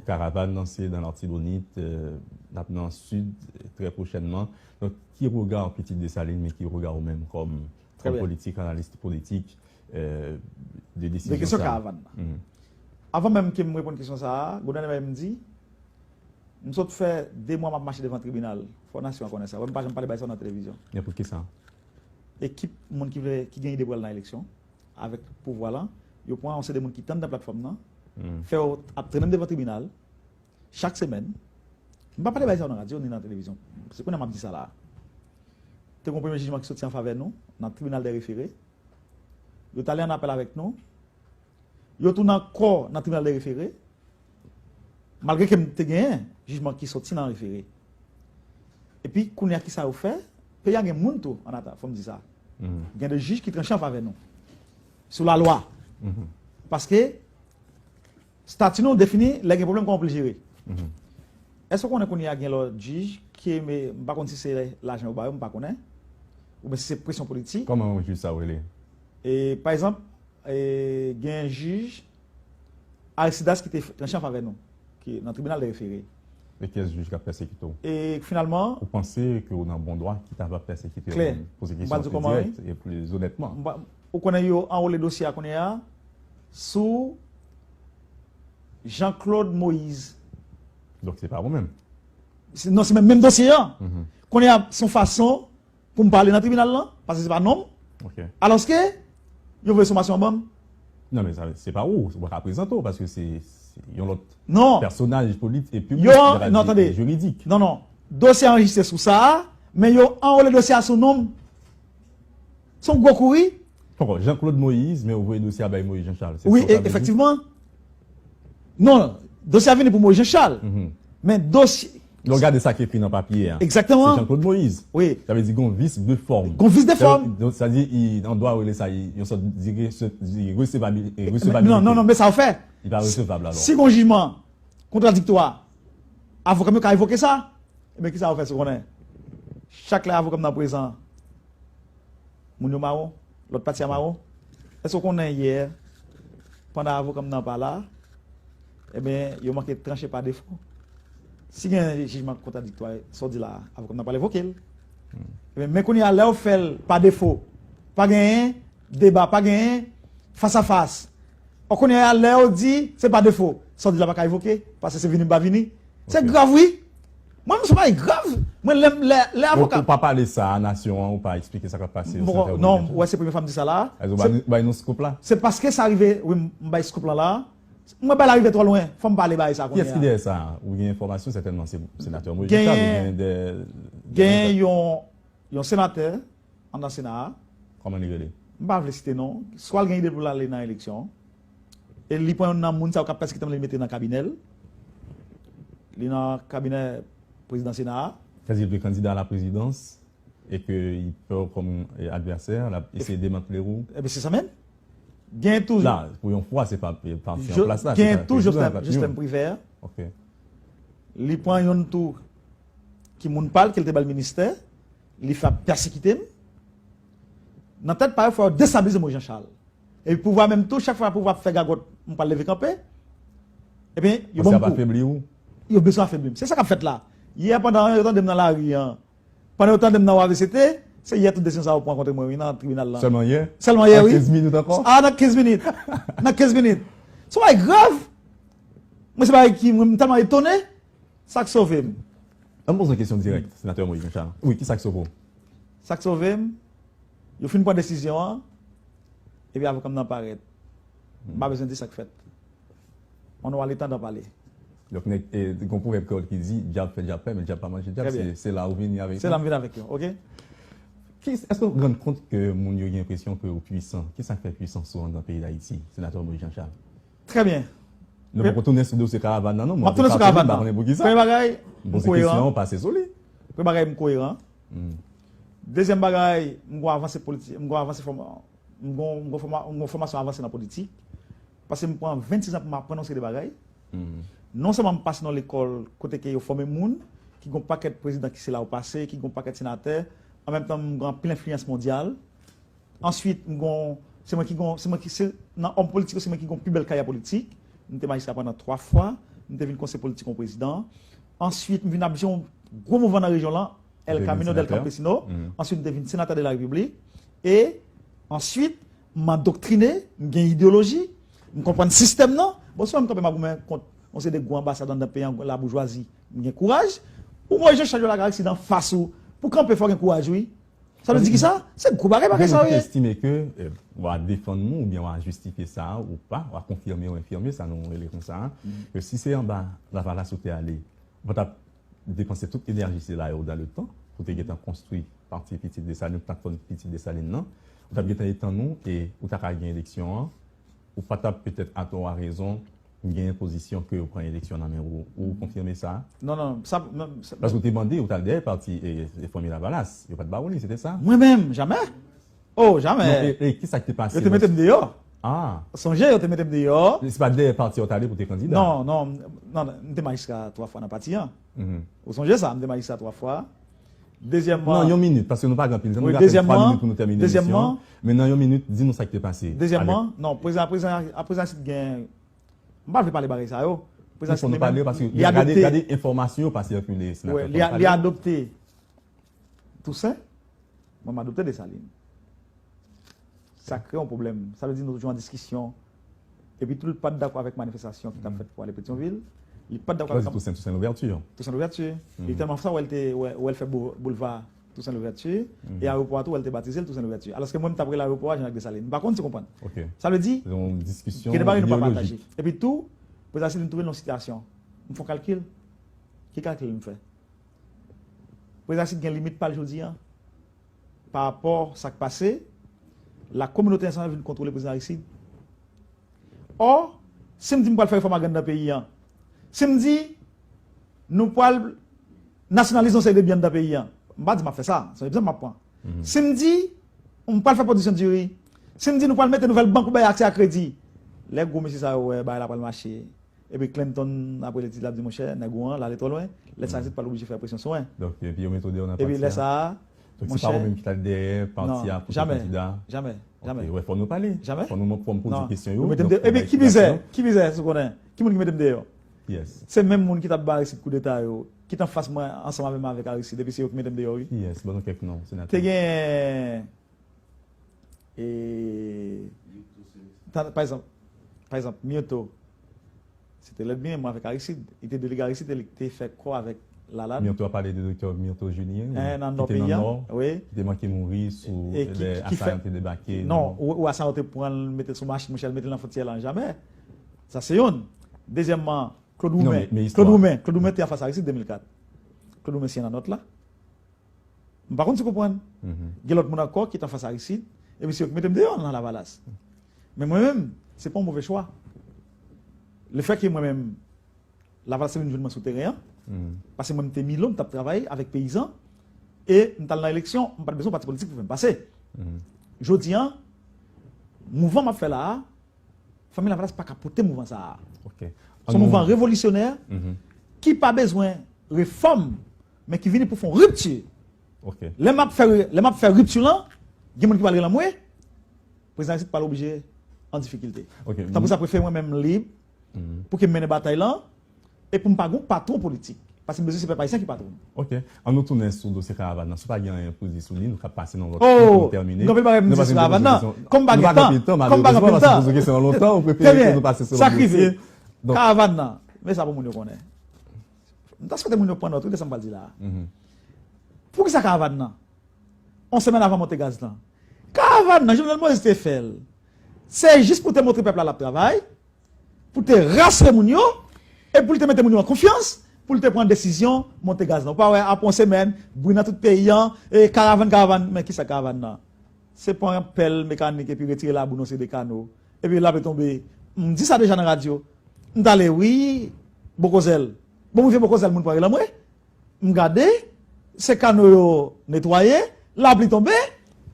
Karavàn nan se nan Latibonit, euh, n ap nan Sid, euh, trè pwochènman. Donk, ki rega Pitit Desalin, men ki rega ou menm kòm, kòm politik, analis politik, euh, de desizyon sa a? De kesyon karavàn nan. Avan menm ke m reponn kesyon sa a, Goodman bay m di, m sot fè de mwa m ap mache devan tribinal. Fò nasyon an konnen sa. Wè, m pa janm pale bay sa nan televizyon. Men poukisa? Ekip moun ki vle, ki gen ide pou al nan eleksyon, avèk pouvwa lan, yo pran yon seri de moun ki t anndan platfòm nan, fè yo ap trennen m devan tribinal, chak semèn. M pa pale bay sa yo nan radyo ni nan televizyon. Se kounye a m ap di sa la a. te gen yon premye jijman ki soti an favè nou nan tribinal de refere. Yo t ale an apèl avèk nou. Yo tounen ankò nan tribinal de refere. Malgre ke m te genyen jijman ki soti nan refere. Epi, kounye a, kisa yo fè? Peyi a gen moun tou, an ata, fò m di sa. Gen de jij ki tranche an favè nou. Sou lalwa. Paske, stati nou defini lè gen pwoblèm, kòman pou l jere. Èske w konnen kounye a gen lòt jij ki, m pa konn si se lajan yo ba yo, m pa konnen, oubyen si se presyon politik. Kòman jij sa yo rele? E, pa egzanp, e, gen jij Aristidas ki te tranche an favè nou, ki nan tribinal de refere. E kiyès jij k ap pèsekite w? E finalman, ou panse ke w nan bon dwa, ki ta va pèsekite w? Klè. Poze kesyon an pi dirèk e pli zonètman. Ou konnen yo anwole dosye a kounye a sou Jean-Claude Moïse. Donk, se pa ou menm? Non, se menm, menm dosye an. Kounye a, se yon fason pou m pale nan tribinal lan, paske se pa non m. Alòske, yo voye somasyon an ban m. Non, men sa, se pa ou, ou pa ka prezante w, paske se, se yon lòt pèsonaj politik e piblik, jiridik. Non, non, tande. Non, non. Dosye a anrejistre sou sa a, men yo anwole dosye a sou non m. Se yon gwo kou wi. Poko, Jean-Claude Moïse, men ou voye dosye a bay Moïse Jean Charles. Wi, efektivman. Non, dosye a vini pou Moïse Jean Charles. Men dosye. Lè w gade sa ki ekri nan papye a, se Jean-Claude Moïse. Wi. Sa vle di gon vis de fòm. Gon vis de fòm. Donk, sa di, an dwa rele sa yon sòt diresevabilite. Non, non, non, men sa w fè. Li pa resevab alò. Si gon jijman kontradiktwa, avoka m yo ka evoke sa. Ebyen, kisa yo fè si w konnen? Chak lè avoka m nan prezan, moun yo mawon, lòt pati a mawon. Èske w konnen yè, pandan avoka m nan pa la, ebyen, yo manke tranche pa defo? Si gen jijman kontradiktwa, sa w di la a, avoka m nan pral evoke l. Ebyen, men kounye a, lè yo fè l pa defo, pa genyen deba, pa genyen fas a fas. Ou konnen a lè yo di se pa defo, sa w di la pa ka evoke, paske se vini m pa vini. Se grav wi. Mwen, m se bagay grav. Mwen, lè, lè, lè avoka. Ou pa pale sa a nasyon an, ou pa eksplike sa k ap pase. Non, ou wè, se premye fwa m di sa la. Bay nou scoop la. Se paske sa rive, wi, m bay scoop lan la. Mwen, bagay la rive twò lwen. Fò m pale bagay sa kounye a. Kiyès ki dèyè sa? Ou gen enfòmasyon, sètènman, se senatè Moïse Jean Charles, ou gen de. Gen yon, yon senatè anndan Sena a. Kòman li rele? M pa vle site non. Swa l gen ide pou l ale nan eleksyon. E li pran youn nan moun sa yo k ap pèsekite m, li mete nan kabinè l. Li nan kabinè prezidan Sena a. Sa di l vle kandida a la prezidans e ke li pè w kòm, e, advèsè, l ap eseye demantle w. Ebyen, se sa menm. Gen tou. La, pou yon fwa, se pa, e, pati an plas la, se pa prezidan, se pa yon. Gen tou Joslem, Joslem Privè. Ok. Li pran youn tou ki moun pa l, ke l te ba l ministè, li fè ap pèsekite m. Nan tèt pa yo, fò yo destabilize Moïse Jean Charles. Epi pouvwa menm tou, chak fwa pouvwa ap fè gagòt, m pral leve kanpe. Ebyen, yo ban m kou. Paske y ap afebli w. Yo bezwen afebli m. Se sa k ap fèt la. Yè, pandan yo tande m nan lari an, pandan yo tande m nan W A V C T, se yè tout desizyon sa yo pran kont mwen, wi, nan tribinal la. Sèlman yè? Sèlman yè, wi. Nan kenz minit ankò? A, nan kenz minit. Nan kenz minit. Se yon bagay grav. Mwen, se bagay ki, mwen, m tèlman etone. Sa k sove m? Ann poze yon kesyon dirèk, senatè Moïse Jean Charles. Wi, kisa k sove w? Sa k sove m, yo fin pran desizyon an, epi avoka m nan parèt. M pa bezwen di sa k fèt. On aura le temps d'en parler. Donk, nèg, e, gon pwovèb kreyòl ki di, dyab fè dyab pè, men dyab pa manje dyab, se, se la ou vini avèk yo. Se la m vini avèk yo, ok? Ki, èske w rann kont ke moun yo gen enpresyon ke w pwisan? Kisa k fè pwisans ou anndan peyi Dayiti, senatè Moïse Jean Charles? Trè byen. Nou poko tounen sou dosye karavàn nan, non. M ap tounen sou karavàn nan. M pa konnen poukisa. Premye bagay, m koeran. M poze kesyon an, pase sou li. Premye bagay, m koeran. Dezyèm bagay, m gon avanse politik, m gon avanse fòma-, m gon, m gon fòma-, m gon fòmasyon avanse nan politik. Paske m pran vennsis an pou m aprann yon seri de bagay. Non sèlman m pase nan lekòl kote ke yo fòme moun, ki gon pakèt prezidan ki se la yo pase, ki gon pakèt senatè, an menm tan m gon anpil enfliyans mondyal. Answit, m gon, se mwen ki gon, se mwen ki se nan òm politik yo, se mwen ki gon pi bèl karyè politik. M te majistra pandan twa fwa, m te vin konseye politik yon prezidan. Answit, m vin ap jere yon gwo mouvman nan rejyon lan, El Camino del Campesino. Answit, m te vin senatè de la Repiblik. E answit, m andoktrine, m gen ideyoloji, m konprann sistèm nan. Bon, si m kanpe m ap goumen kont yon seri de gwo anbasad anndan peyi an, laboujwazi, m gen kouraj. Ou Moïse Jean Charles yo lage aksidan fas ou. Pou kanpe, fò w gen kouraj, wi. Sa vle di kisa? Se gwo bagay, bagay sa yo ye. Gen moun ki estime ke, e, w a defann nou oubyen w a jistifye sa ou pa, w a konfime ou enfime sa nou rele konsa, ke si se anba Lavalas ou te ale, ou pa t ap depanse tout enèji sila yo dan le tan pou te gentan konstwi pati pitit Desalin, platfòm pitit Desalin nan, ou t ap gentan etann ou e ou ta ka gen eleksyon an, ou pa t ap petèt atò a rezon genyen pozisyon ke yo pran eleksyon nan men ou. Ou konfime sa? Non, non, sa, non, sa, Paske ou te mande, ou t al dèyè pati e, e Fanmi Lavalas. Yo pa t ba ou li, se te sa? Mwen menm, jamè. Oh, jamè. Non, e, e ki sa ki te pase? Yo te mete m deyò. Ah. Sonje, yo te mete m deyò. Se pa dèyè pati yo t ale pou te kandida? Non, non, non, non, m te majistra twa fwa nan pati an. Mhm. Ou sonje sa, m te majistra twa fwa. Dezyèmman, nan yon minit, paske nou pa gen anpil tan, nou gen apèn twa minit pou nou tèmine emisyon. Men nan yon minit, di nou sa ki te pase. Dezyèmman, non, prezidan, prezidan, prezidan Aristide gen, m pa vle pale bagay sa yo. Prezidan Aristide li menm, li adopte. Gade, gade enfòmasyon yo pa sikile, senatè Fòm Pale. Li adopte Tousen, mwen m adopte Desalin. Sa kreye yon pwoblèm. Sa vle di nou toujou an diskisyon. Epi tou, li pa t dakò avèk manifestasyon ki t ap fèt pou ale Petyonvil. Li pa t dakò avèk Tousen, Tousen Louvèti. Tousen Louvèti. Li tèlman sa, wè, l te, wè, wè, l fè bou-, boulva Tousen Louvèti. E ayewopò a tou, wè, l te batize l Tousen Louvèti. Alòske mwen, m t ap rele ayewopò a Jean-Jacques Dessalines. M pa konn si w konprann. Sa vle di, gen de bagay nou pa pataje. Epi tou, prezidan Aristide vin twouve l nan sitiyasyon. M fè yon kalkil. Ki kalkil m fè? Prezidan Aristide gen limit pa l jodi a. Pa rapò sa k pase, la kominote entènasyonal vin kontwole prezidan Aristide. Ò, si m di m pral fè refòm agri anndan peyi an, si m di nou pral nasyonalize yon seri de byen anndan peyi an, m pa di m ap fè sa, se yon egzanp m ap pran. Si m di m pral fè pwodiksyon diri, si m di nou pral mete nouvèl bank pou bay aksè a kredi, lè gwo mesye sa yo wè bagay la pral mache, epi Clinton, apre l etid, l ap di, monchè, nèg ou an, l ale twò lwen, lè sa a, Aristide pral oblije fè presyon sou mwen. Donk, epi yo mete w deyò nan pati a. Epi lè sa a, Donk, se pa ou menm ki t al dèyè pati a pou te kandida? Jamè, jamè, jamè. Ok, wè, fò nou pale. Jamè. Fò nou, fò m poze kesyon yo. Epi ki mizè, ki mizè, si w konnen? Ki moun ki mete m deyò? Kiyès? Se menm moun ki t ap ba Aristide koudeta yo, ki t anfas mwen ansanm avè m avèk Aristide, epi se yo ki mete m deyò, wi. Kiyès? Ban nou kèk non, senatè. Te gen E, pa egzanp, pa egzanp, Myrtho, se te lènmi menm mwen avèk Aristide. Li te delege Aristide e li te fè kò avèk Lalanne. Myrtho ap pale de doktè Myrtho Julien, wi, nan Nò peyi a, wi, ki te manke mouri sou lè Asayan te debake. Non, ou, ou Asayan te pran l, mete l sou machin, monchè, l mete l nan fwontyè la, jamè. Sa se youn. Dezyèmman, Claude Roumain. Claude Roumain, Claude Roumain te anfas Aristide de mil kat. Claude Roumain siyen nan nòt la. M pa konn si w konprann. Gen lòt moun ankò ki t anfas Aristide, epi se yo ki mete m deyò nan Lavalas. Men mwen menm, se pa yon move chwa. Lefètke mwen menm, Lavalas te vin jwenn mwen sou teren an, paske mwen m te milon, m t ap travay avèk peyizan, e m t al nan eleksyon, m pa t bezwen pati politik pou fè m pase. Jodi a, mouvman m ap fè la a, Fanmi Lavalas pa ka pote mouvman sa a. Se yon mouvman revolisyonè ki pa bezwen refòm, men ki vini pou fè yon ripti. Lè m ap fè, lè m ap fè ripti lan, gen moun ki pral rele m, wi, prezidan Aristide pral oblije an difikilte. Tanpri sa, prefere mwen menm lib pou ke m mennen batay lan, e pou m pa gen yon patwon politik. Paske m bezwen se pèp ayisyen ki patwon m. Ok. Ann nou tounen sou dosye karavàn nan. Si w pa gen anyen pou di sou li, nou ka pase nan lòt pwen pou nou tèmine. Oh! M gen anpil bagay pou m di sou karavàn nan. Kòm m pa gen tan, kòm m pa gen anpil tan. Trè byen. Sa k rive? Karavàn nan. Men sa pou moun yo konnen. M ta swete moun yo pran nòt, wi, de sa m pral di la a. Poukisa karavàn nan? Yon semèn avan monte gaz lan. Karavàn nan, Jovenel Moïse te fè l. Se jis pou te montre pèp la l ap travay, pou te rasire moun yo, e pou l te mete moun yo an konfyans, pou l te pran desizyon monte gaz lan. Ou pa wè, apre yon semèn, bri nan tout peyi an, e karavàn, karavàn, men kisa karavàn nan? Se pran pèl mekanik epi retire labou nan yon seri de kano. Epi lapli tonbe. M di sa deja nan radyo. M t ale, wi, Bokozèl. Bon, m rive Bokozèl, moun pa rele m, wi. M gade, se kano yo netwaye, lapli tonbe,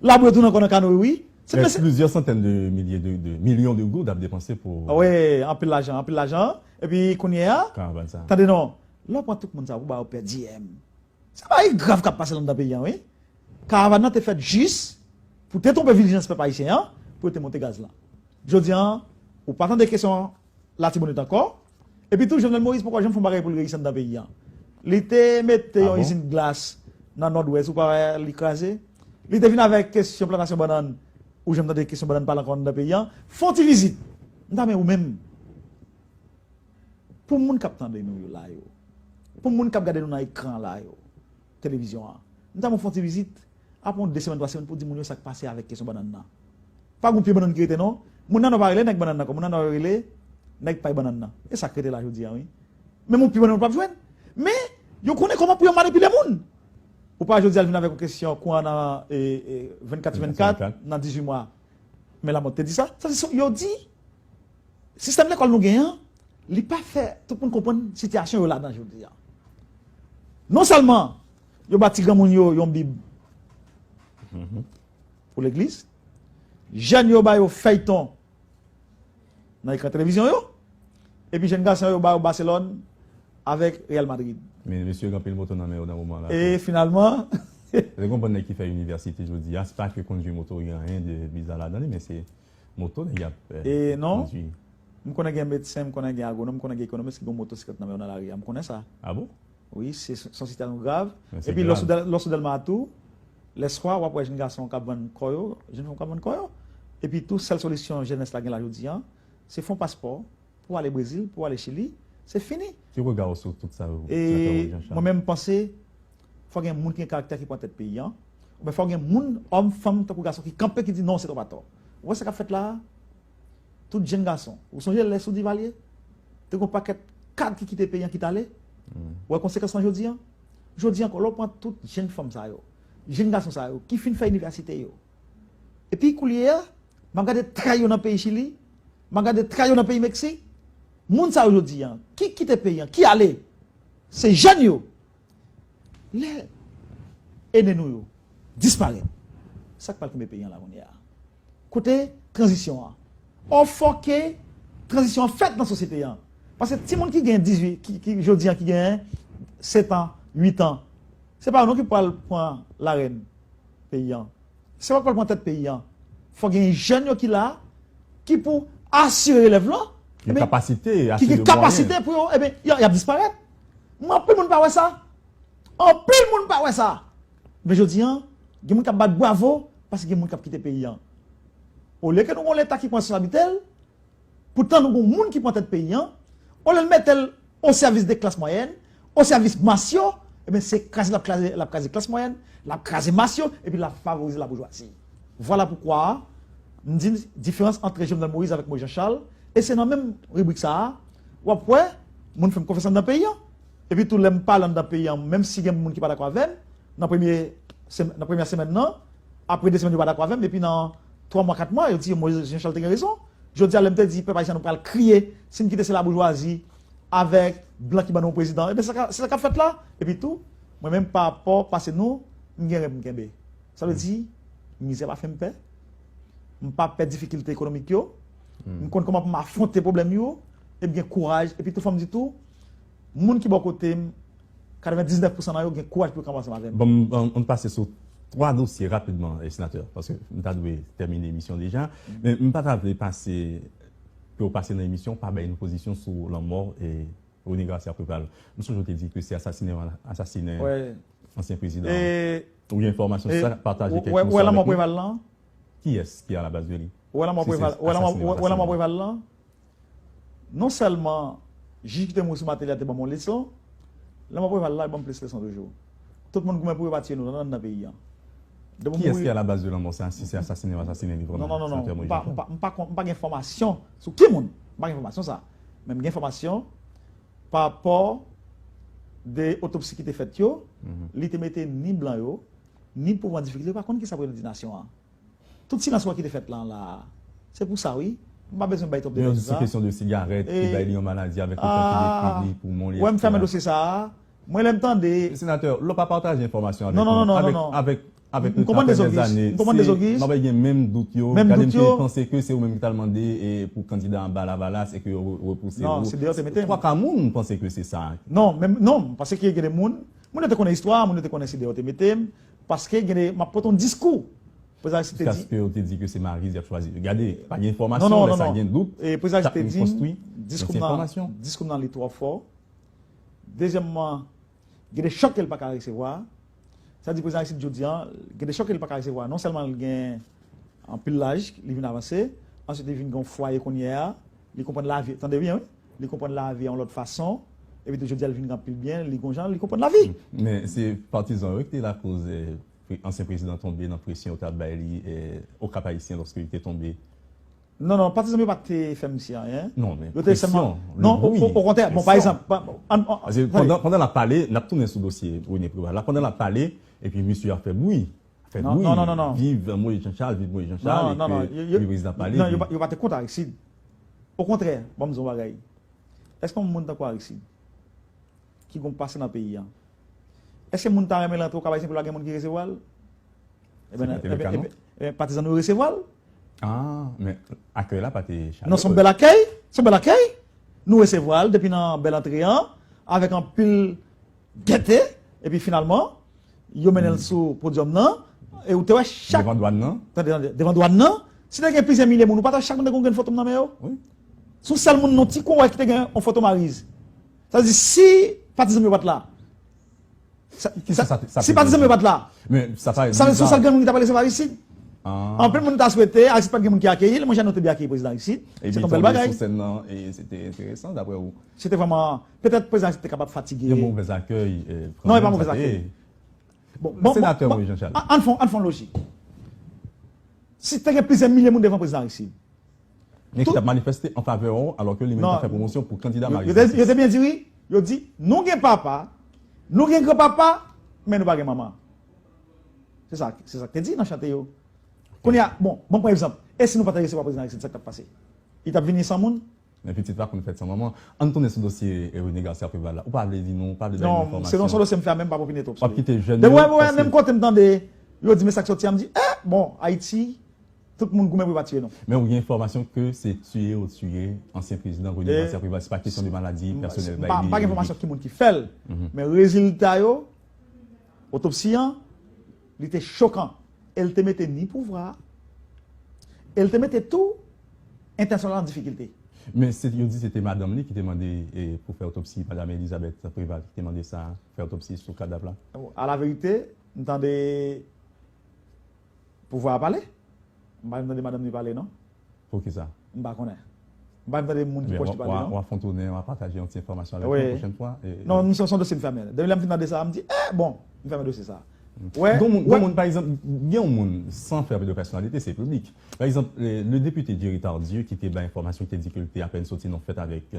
labou yo tounen ankò nan kano yo, wi. Se plizyè santèn de milye de, de milyon de goud ap depanse pou... Wi, anpil lajan, anpil lajan. Epi kounye a, tande non, lè w pran tout moun sa pou ba yo pèdiyèm. Se bagay grav k ap pase anndan peyi a, wi. Karavàn nan te fèt jis pou te twonpe vilijans pèp ayisyen an, pou yo te monte gaz lan. Jodi a, ou pa tande kesyon Latibonit ankò. Epi tou, Jovenel Moïse poko janm fè yon bagay pou l reyisi anndan peyi a. Li te mete yon izin glas nan Nòdwès, ou pa wè li kraze. Li te vin avèk kesyon plantasyon bannann, ou janm tande kesyon bannann pale ankò anndan peyi a. Fè yon ti vizit. M ta renmen ou menm, pou moun k ap tande nou yo la yo, pou moun k ap gade nou nan ekran la yo, televizyon an, m ta renmen w fè yon ti vizit. Apre yon de semèn, twa semèn pou di moun yo sa k pase avèk kesyon bannann nan. Pa gen yon pye bannann ki rete non. Moun nan nò pa rele nèg bannann nan ankò, moun nan nò yo rele nèg pay bannann nan. E sa k rete la jodi a, wi. Menm yon pye bannann ou p ap jwenn. Men, yo konnen kòman pou yo manipile moun. Ou pa jodi a l vin avèk yon kesyon kouran nan vennkat vennkat, nan dizuit mwa. Men Lamothe te di sa. Sa se yo di, sistèm lekòl nou genyen an, li pa fè tout moun konprann sitiyasyon yo ladan jodi a. Non sèlman yo ba ti granmoun yo yon bib pou legliz, jèn yo ba yo fèyton nan ekran televizyon yo, epi jèn gason yo ba yo Barcelone avèk Real Madrid. Men mesye gen anpil moto nan men yo nan moman la. E finalman, se konprann nèg ki fè inivèsite jodi a, se pa ke kondwi moto gen anyen de bizar ladan li, men se moto nèg y ap kondwi. E non, m konnen gen medsen, m konnen gen agwonòm, m konnen gen ekonomis ki gen yon motosiklèt nan men yo nan lari a, m konnen sa. A bon? Wi, se se yon sitiyasyon grav. Epi lè w sou Dèlma tou, lèswa w ap wè jèn gason k ap vann kò yo, jèn fanm k ap vann kò yo. Epi tou, sèl solisyon jenès la gen la jodi a, se fè yon paspò pou ale Brezil, pou ale Chili, se fini. Ki rega w sou tout sa yo? E mwen menm, m panse fò gen moun ki gen karaktè ki pran tèt peyi a, oubyen fò gen moun, òm, fanm, tankou gason, ki kanpe, ki di non, se twòp atò. Ou wè sa k ap fèt la a? Tout jèn gason. Ou sonje lè sou Divalye? Te gen yon pakèt kad ki kite peyi an, ki t ale. Ou wè konsekans lan jodi a? Jodi a ankò, lè w pran tout jèn fanm sa yo, jèn gason sa yo, ki fin fè inivèsite yo. Epi koulye a, m ap gade tray yo nan peyi Chili, m ap gade tray yo nan peyi Meksik. Moun sa yo jodi a, ki kite peyi an, ki ale, se jèn yo. Lè ene nou yo disparèt, sa k pral kenbe peyi an la kounye a? Kote tranzisyon an? Ò, fò ke tranzisyon an fèt nan sosyete an. Paske timoun ki gen dizuit, ki, ki jodi an, ki gen sèt an, uit an, se pa yo non ki pral pran larèn peyi an. Se pa pral pran tèt peyi an. Fò gen jèn yo ki la, ki pou asire relèv lan. Ki gen kapasite, ki gen kapasite pou yo, ebyen, y ap disparèt. Mwen, anpil moun pa wè sa. Anpil moun pa wè sa. Men jodi an, gen moun k ap bat bwavo paske gen moun k ap kite peyi an. Olye ke nou gen yon Leta ki pran responsablite l, poutan nou gen yon moun ki pran tèt peyi an, olye l mete l o sèvis de klas mwayèn, o sèvis mas yo, ebyen, se kraze l ap kraze, l ap kraze klas mwayèn, l ap kraze mas yo, epi l ap favorize laboujwazi. Vwala poukwa m di diferans ant Jovenel Moïse avèk Moïse Jean Charles, e se nan menm ribrik sa a, w ap wè moun fè m konfyans anndan peyi an. Epi tou, lè m pale anndan peyi an, menm si gen moun ki pa dakò avè m, nan premye, nan premyè semèn nan, apre de semèn, yo pa dakò avè m, epi nan twa mwa, kat mwa, yo di Moïse Jean Charles te gen rezon. Jodi a, lè m te di pèp ayisyen an nou pral kriye si n kite se laboujwazi avèk blan ki ban nou yon prezidan, ebyen, se sa k ap fèt la. Epi tou, mwen menm, pa rapò pase nou, m gen rèv m kenbe. Sa vle di, mizè pa fè m pè. M pa pè difikilte ekonomik yo. M konn kòman pou m afwonte pwoblèm yo. E m gen kouraj. Epi tou, fò m di tou, moun ki bò kote m, katrevendiznèf pousan nan yo gen kouraj pou yo kanpe ansanm avè m. Bon, m, m, m pase sou twa dosye rapidman, eh, senatè, paske m ta dwe tèmine emisyon deja. Men m pa ta vle pase, pou yo pase nan emisyon, pa bay nou pozisyon sou lanmò, eh, Rony Garcia Préval. M sonje w te di ke se asasinen, asasinen ansyen prezidan an. Ou gen enfòmasyon sa, pataje kèk mo sou avèk nou. Kiyès ki alabaz de li? Ou wè lanmò Préval, ou wè lanmò Préval lan? Non sèlman jij ki te mouri sou Martelly a te ban m yon leson, lanmò Préval la ban m plis leson toujou. Tout moun goumen pou yo pa tiye nou nan, nan peyi an. Kiyès ki alabaz de lanmò? Se asasinen yo asasinen li vrèman? Non, non, non, non. M pa, m pa, m pa gen enfòmasyon sou ki moun. M pa gen enfòmasyon sa. Men m gen enfòmasyon pa rapò de otopsi ki te fèt yo, li te mete ni blan yo, ni pouvwa an difikilte, yo pa konn kisa pou yo nan di nasyon an. Tout silans wè ki te fèt lan la, se pou sa, wi. M pa bezwen bay twòp detay sou sa. Men yon kesyon de sigarèt ki bay li yon maladi avèk letan ki detwi li, poumon li, etsetera. Wè m fèmen dosye sa a. Mwen, lè m tande. Senatè, lè w pa pataje enfòmasyon avèk nou, avèk, avèk le tan, apre dèzane, se, n ap gen menm dout yo. Gade, m te panse ke se ou menm ki t al mande, e, pou kandida anba Lavalas e ke yo repouse ou. Non, se deyò te mete m. Twa ka moun panse ke se sa. Non, menm, non, paske gen de moun, moun yo te konnen istwa, moun yo te konnen se deyò te mete m, paske gen de, m ap pote yon diskou. Prezidan Aristide te di. Jiskaske yo te di ke se Mariz y ap chwazi. Gade, pa gen enfòmasyon, lè sa gen dout, chak moun konstwi. Diskou m nan, diskou m nan li twò fò. Dezyèmman, gen de chòk ke l pa ka resevwa. Sa di prezidan Aristide jodi a, gen de chòk ke l pa ka resevwa. Non sèlman l gen anpil laj, li vin avanse, answit li vin gen yon fwaye kounye a, li konprann lavi, tande byen, wi, li konprann lavi a yon lòt fason, epi tou jodi a l vin gen anpil byen, li gon jan, li konprann lavi. Men se patizan yo ki te lakoz, eh, pre-, ansyen prezidan tonbe nan presyon yo t ap bay li, eh, Okap Ayisyen lòske li te tonbe. Non, non, patizan m yo pa te fè misye anyen. Non, men presyon, le bri. Non, okontrè, bon, pa egzanp, an, an, Paske pandan, pandan l ap pale, n ap tounen sou dosye René Préval la, pandan l ap pale, epi misye ap fè bri, fè bri, viv Moïse Jean Charles, viv Moïse Jean Charles, epi prezidan pale. Non, yo pa te kont Aristide. Okontrè, ban m di w yon bagay. Èske yon moun tankou Aristide, ki gon pase nan peyi a, èske moun ta renmen l antre Okap Ayisyen pou l pa gen moun ki resevwa l? Ebyen, patizan nou yo resevwa l. Ah, men akèy la pa te chalere. Non, se yon bèl akèy. Se yon bèl akèy. Nou resevwa l depi nan bèl antre an, avèk anpil gète, epi finalman, yo mennen l sou podyòm nan, e ou te wè chak. Devan dwàn nan. Tande, tande, devan dwàn nan. Si te gen plizyè milye moun, ou pa t wè chak moun te gen yon grenn foto m nan men yo? Wi. Se yon sèl moun nan ti kwen w wè ki te gen yon foto Mariz. Sa vle di, si patizan m yo pa t la, si patizan m yo pa t la, sa vle di, se yon sèl grenn moun ki t ap resevwa Aristide. Anpil moun ta swete Aristide pa t gen moun ki akeyi l, mwen jan nou te byen akeyi prezidan Aristide. Se te yon bèl bagay. Se te enteresan, daprè ou? Se te vrèman, petèt prezidan Aristide te kapab fatige. Yon movèz akèy. Non, e pa movèz akèy. Bon, bon, Senatè Moïse Jean Charles. Ann fè yon lojik. Si te gen plizyè milye moun devan prezidan Aristide, men ki t ap manifeste an favè w, alò ke li menm t ap fè pwomosyon pou kandida Mariz. Yo te byen di, wi. Yo di, nou gen papa, nou gen granpapa, men nou pa gen manman. Se sa, se sa k te di nan chante yo. Kounye a, bon, bon, pran egzanp. E si nou pa t resevwa prezidan Aristide, sa k t ap pase? Li t ap vini san moun? Men pitit pa konn fèt san manman. Ann tounen sou dosye René Garcia Préval la. Ou pa vle di nou, ou pa vle bay nou enfòmasyon? Non, se non, se yon dosye m fè a, menm pa pou pini twòp. W ap kite jèn yo. Depi w wè, menm kote m tande, yo di, men sa k soti a, m di, eh, bon, Ayiti, tout moun goumen pou yo pa tiye nou. Men ou gen enfòmasyon ke se tiye yo tiye ansyen prezidan René Garcia Préval, se pa kesyon de maladi pèsonèl bay li. M pa gen enfòmasyon ki moun ki fè l, men rezilta yo, otopsi an, li te chokan. E l te mete ni pouvwa a, e l te mete tou entènasyonal an difikilte. Men se, yo di se te madanm li ki te mande pou fè otopsi, madanm Elisabeth Préval ki te mande sa, fè otopsi sou kadav la. A la verite, m tande pouvwa a pale. M pa janm tande madanm li pale non. Poukisa? M pa konnen. M pa janm tande moun ki pwòch li pale non. W a fon tounen, w a pataje yon ti enfòmasyon avèk nou pwochèn fwa. Non, m se yon dosye m fèmen. Depi lè m fin tande sa, m di, eh, bon, m fèmen dosye sa. Gon moun, gon moun, pa egzanp, gen yon moun, san fè de pèsonalite, se piblik. Pa egzanp, le depite Jerry Tardieu ki te bay enfòmasyon, ki te di ke l te apèn soti nan fèt avèk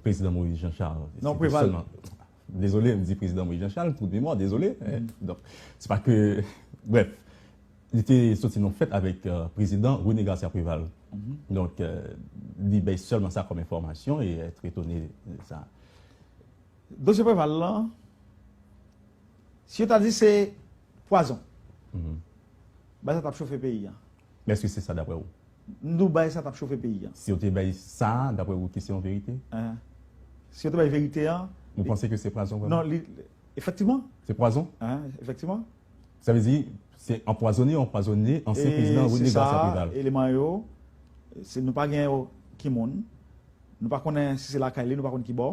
prezidan Moïse Jean Charles. Non, Préval. Dezole, m di prezidan Moïse Jean Charles, twoub memwa, dezole. Donk, se pa ke, brèf, li te soti nan fèt avèk prezidan René Garcia Préval. Donk, li bay sèlman sa kòm enfòmasyon e être étonné de sa. Dosye Préval lan, si yo ta di se pwazon, bagay sa t ap chofe peyi a. Men èske se sa daprè ou? M di w bagay sa t ap chofe peyi a. Si yo te bay sa, daprè ou, ki se yon verite? Si yo te bay verite a. Ou panse ke se pwazon vrèman? Non, li, efektivman. Se pwazon? Efektivman. Sa vle di, se anpwazone yo anpwazone ansyen prezidan René Garcia Préval. E se sa, eleman yo, se nou pa gen yo ki moun, nou pa konnen si se lakay li, nou pa konn ki bò.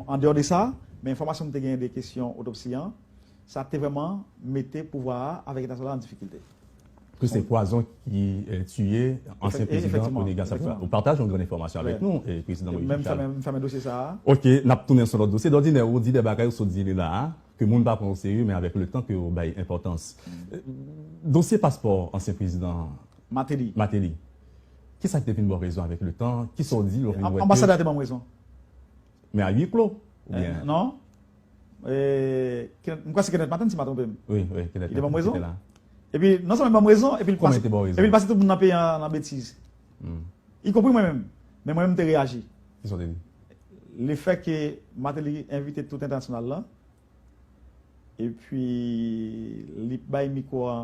Andeyò de sa, men enfòmasyon m te genyen de kesyon otopsi an, sa te vrèman mete pouvwa a avèk entènasyonal an difikilte. Ke se pwazon ki tiye ansyen prezidan René Garcia Préval. Ou pataje yon grenn enfòmasyon avèk nou, prezidan Moïse Jean Charles. M fèmen dosye sa a. Ok, n ap tounen sou lòt dosye. Dòdinè, ou di de bagay ou sot di li la a, ke moun pa pran oseye, men avèk letan ke ou bay enpòtans. Dosye paspò ansyen prezidan Martelly. Martelly. Kisa ki te vin ba w rezon avèk letan? Kisa w di lè w vin wè ke... Anbasadè a te ban m rezon. Men a wi klo? Oubyen... Non. M kwè se Kenneth Martin, si m pa twonpe m. Wi, wi, Kenneth Martin ki te la. Epi, non sèlman li ban m rezon, epi li pase tout moun nan peyi an nan betiz. Ikonpri mwen menm. Men mwen menm m te reyaji. Kisa w te di? Lefètke Martelly envite tout entènasyonal lan, epi li bay mikwo a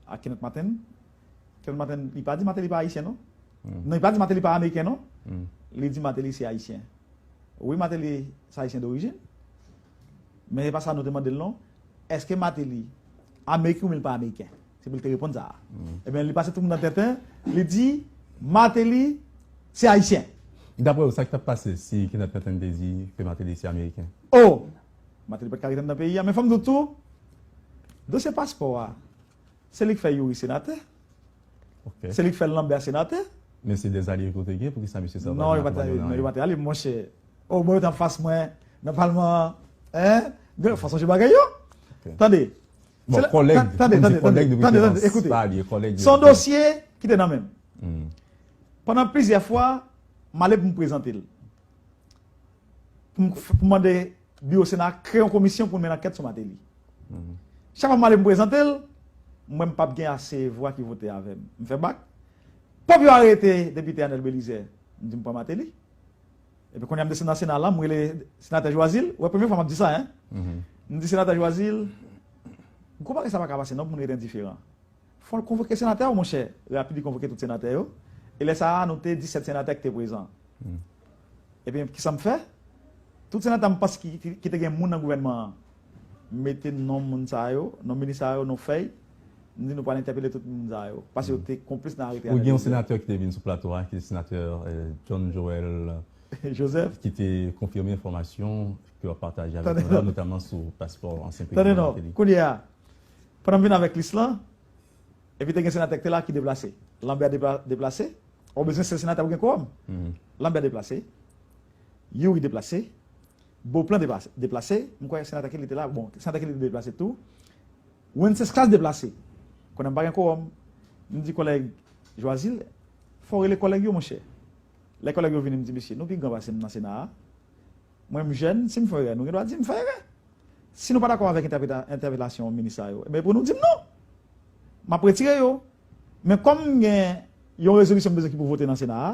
a Kenneth Martin. Kenneth Martin, li pa di Martelly pa ayisyen non. Non, li pa di Martelly pa ameriken non. Li di Martelly se ayisyen. Wi, Martelly se ayisyen dorijin. Men se pa sa nou te mande l non. Èske Martelly ameriken oubyen li pa ameriken? Se pou l te reponn sa a. Ebyen, li pase tout moun nan tenten, li di Martelly se ayisyen. Daprè ou, sa ki t ap pase si Kenneth Martin te di ke Martelly se ameriken? Oh! Martelly pa t ka rete anndan peyi a. Men fò m di w tou, dosye paspò a, se li k fè Youri senatè. Se li k fè Lambert senatè. Men se dèzalye ke w te gen, poukisa mesye sa yo pa vin akonpanye w nan anyen? Non, yo pa t ale, monchè. Oh, bon, yo t anfas mwen nan palman an. Hein? Fò sonje bagay yo. Tande. Bon, kòlèg, tande, tande, tande, tande, tande, ekoute. Se yon dosye ki te nan men m. Pandan plizyè fwa, m ale pou m prezante l. Pou m, pou m mande biwo Sena a kreye yon komisyon pou l mennen ankèt sou Martelly. Chak fwa m ale pou m prezante l, m wè m p ap gen ase vwa ki vote avè m. M fè bak. Pòp yo arete depite Anel Belizaire. M di m pran Martelly. Epi kounye a m desann nan Sena la, m rele senatè Joazil. Ou wè, premye fwa m ap di sa, en. M di senatè Joazil, m konprann ke sa pa ka pase non pou moun rete endiferan. Fò l konvoke senatè yo, monchè. Rapid, li konvoke tout senatè yo. E lè sa a, nou te disèt senatè ki te prezan. Ebyen, kisa m fè? Tout senatè m panse ki, ki, ki te gen moun nan gouvènman an, m mete non moun sa yo, non minis sa yo, non fèy. M di nou pral entèpele tout moun sa yo. Paske yo te konplis nan arete Ou gen yon Anel Belizaire. Senatè ki te vin sou plato a, ki se senatè eh, John Joel Joseph. Ki te konfime enfòmasyon ke w ap pataje avèk nou la, notamman sou paspò ansyen prezidan Martelly. Tande non, kounye a, pandan m vin avèk lis lan, epi te gen senatè ki te la ki deplase. Lambert depla- deplase. Ou bezwen sèl senatè pou gen kowòm. Lambert deplase. Youri deplase. Beauplan deplase. Deplase. M kwè senatè Kelly te la. Bon, senatè Kelly te deplase tou. Wenceslus Klass deplase. Konnen m pa gen kowòm. M di kòlèg Joazil, fò w rele kòlèg yo, monchè. Lè kòlèg yo vini, m di, mesye, nou pi gran pase m nan Sena a. Mwen, m jèn, si m fè erè, nou gen dwa di m fè erè. Si nou pa dakò avèk entèpreta- entèpretasyon minis sa yo, ebyen, pou nou di m non. M ap retire yo. Men kòm m gen yon rezolisyon m bezwen ki pou vote nan Sena a,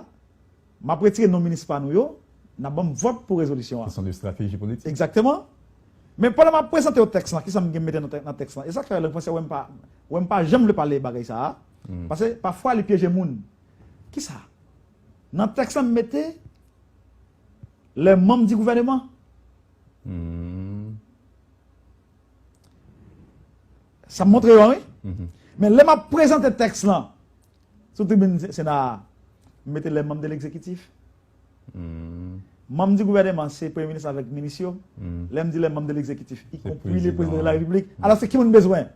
m ap retire non minis pa nou yo, n ap ban m vòt pou rezolisyon an. Kesyon de estrateji politik. Egzakteman. Men pandan m ap prezante yo tèks lan, kisa m gen mete nan tè- nan tèks lan? E sa k fè lang fransè, wè m pa, wè m pa janm vle pale bagay sa a. Paske pafwa li pyeje moun. Kisa? Nan tèks lan, m mete les membres du gouvernement. Sa m montre yo, wi. Men lè m ap prezante tèks lan sou tribin Sena a, m mete les membres de l'exécutif. Manm di gouvèneman se premye minis avèk minis yo. Lè m di les membres de l'exécutif, y compris le président de la République. Alò, se ki moun m bezwen?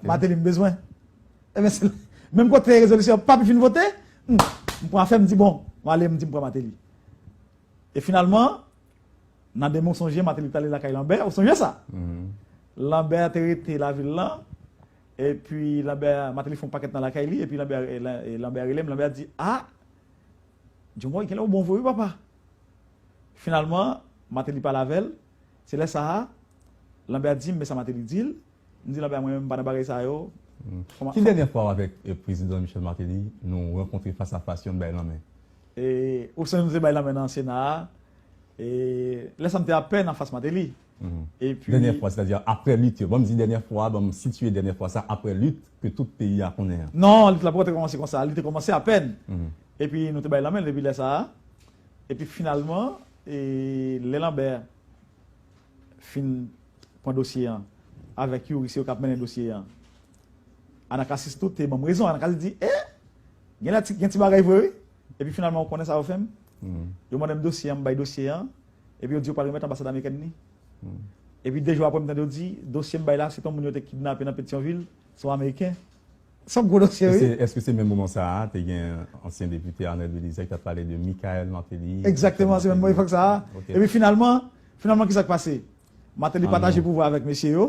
Martelly m bezwen. Ebyen, se menm kote rezolisyon an pa pi fin vote, m pran afè m, m di, bon, m ale, m di, m pran Martelly. E finalman, nan demen, w sonje, Martelly t ale lakay Lambert, ou sonje sa? Lambert te rete lavil lan, epi Lambert, Martelly fè yon pakèt nan lakay li, epi Lambert, e, e Lambert rele m, Lambert di, a, John Boy, genlè ou bon vre wi, papa. Finalman, Martelly pale avè l. Se lè sa a, Lambert di m, men sa Martelly di l. M di Lambert, mwen menm, m pa nan bagay sa yo. Ki dènyè fwa w avèk eh, prezidan Michel Martelly, nou rankontre fas a fas, yon bay lanmen? E, ou sonje nou te bay lanmen nan Sena a. E, lè sa m te apèn anfas Martelly. Epi Dènyè fwa, sètadi apre lit yo. Ban m di dènyè fwa, ban m sitiye dènyè fwa sa apre lit ke tout peyi a konnen an. Non, lit la poko te kòmanse konsa, li te kòmanse apèn. Epi nou te bay lanmen depi lè sa a. Epi finalman, e, lè Lambert fin pran dosye an, avèk Youri, se yo k ap mennen dosye an. Anacasis tou te ban m rezon. Anacasis di, e, gen la ti, gen ti bagay vre wi. Epi finalman, ou konnen sa yo fè m? Yo mande m dosye an, m bay dosye an. Epi yo di yo pral remèt anbasad amerikèn li. Epi de jou apre, m tande yo di, dosye m bay la, se t on moun yo te kidnape nan Petyonvil, se yon Ameriken. Se yon gwo dosye, wi. Èske se menm moman sa a, te gen ansyen depite Arnel Belizaire ki t ap pale de Michael Martelly? Egzakteman, se menm epòk sa a. Epi finalman, finalman, kisa k pase? Martelly pataje pouvwa avèk mesye yo.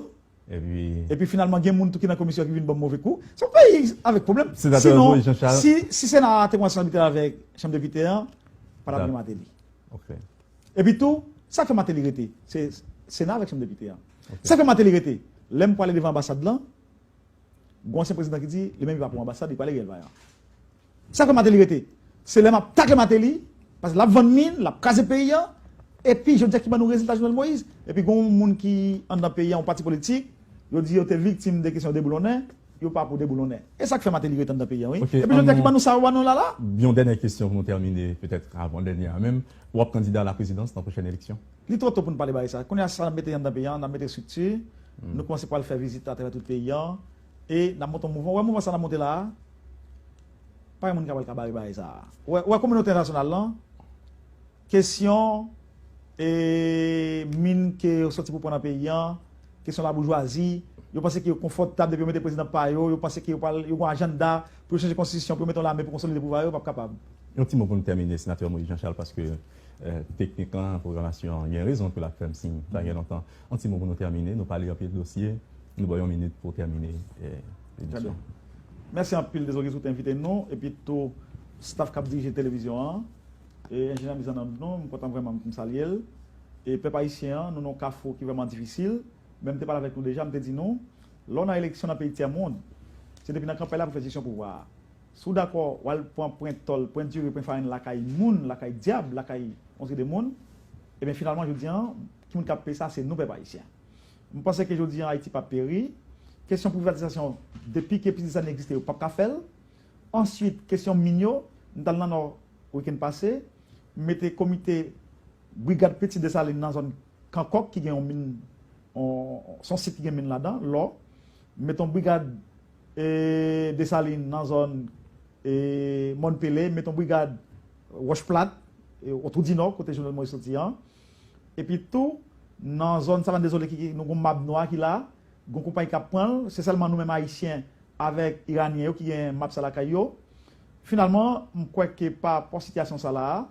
Epi finalman, gen moun tou ki nan komisyon ki vin ban m move kou. Se yon peyi avèk pwoblèm. Sinon, si, si Sena a te pran chanm depite avèk chanm depite an, pa t ap gen Martelly. Epi tou, sa k fè Martelly rete, se Sena avèk chanm depite an. Sa k fè Martelly rete, lè m pwale devan anbasad lan, gon ansyen prezidan ki di, li menm li pa pou anbasad, li pwale Reveil Vaillant. Sa k fè Martelly rete? Se lè m ap takle Martelly, paske l ap vann min, l ap kraze peyi an, epi jodi a ki ban nou rezilta Jovenel Moïse. Epi gon moun ki anndan peyi an, yon pati politik, yo di yo te viktim de kesyon deboulonnen, yo pa pou deboulonnen. E sa k fè Martelly rete anndan peyi an, wi. Epi jodi a ki ban nou sa yo ban nou la la. Yon dènyè kesyon pou nou tèmine, petèt avan dènyè a menm. W ap kandida a la prezidans nan pwochèn eleksyon? Li twò to pou n pale bagay sa. Kounye a sa n ap mete anndan peyi an, n ap mete estrikti. Nou kòmanse pral fè vizit atravè tout peyi an. E n ap monte yon mouvman. Ou wè mouvman sa n ap monte la a? Pa gen moun ki kapab ka bare bagay sa a. Ou wè, ou wè kominote entènasyonal lan, kesyon e min ke yo soti pou pran nan peyi an, kesyon laboujwazi, yo panse ke yo konfòtab depi yo mete prezidan pa yo, yo panse ke yo pral, yo gon ajanda pou yo chanje konstitisyon, pou yo mete yon lame pou konsolide pouvwa yo, yo p ap kapab. Yon ti mo pou nou tèmine, Senatè Moïse Jean Charles, paske eh, teknik lan, pwogramasyon an, gen rezon pou l ap fè m siy, sa gen lontan. Yon ti mo pou nou tèmine, nou pale anpil dosye, nou ba w yon minit pou w tèmine eh, emisyon. Mèsi anpil, Dezogiz, ou te envite nou, epi tou, Staff k ap dirije televizyon an, e enjenyè Mizan nan nou, m kontan vrèman pou m salye l. E pèp ayisyen an, nou nan yon kafou ki vrèman difisil. Men m te pale avèk nou deja, m te di nou, lè w nan eleksyon nan peyi tyèmond, se depi nan kanpay la pou fè jesyon pouvwa a. Si w dakò, w al pran pwen tòl, pwen diri, pwen farin lakay moun, lakay dyab, lakay yon seri de moun, ebyen finalman, jodi a, ki moun k ap peye sa, se nou pèp ayisyen. M panse ke jodi a, Ayiti p ap peri. Kesyon privatizasyon, depi ke Petite Saline egziste, yo p ap ka fè l. Answit, kesyon min yo, m t al nan Nò wikenn pase, m mete komite brigad Petite Desalin nan zòn Kankòk ki gen yon min, yon, se yon sit ki gen min ladan, lò. M mete yon brigad, e, Desalin nan zòn, e, Mòn Pele, m mete yon brigad Wòch Plat, e, Twou Dinò, kote Jovenel Moïse soti an. Epi tou, nan zòn Savann Dezole ki, ki nou gon mab nwa ki la, gon konpayi k ap pran l, se sèlman nou menm Ayisyen avèk Iranyen yo ki gen mab sa lakay yo. Finalman, m kwè ke pa rapò sitiyasyon sa la a,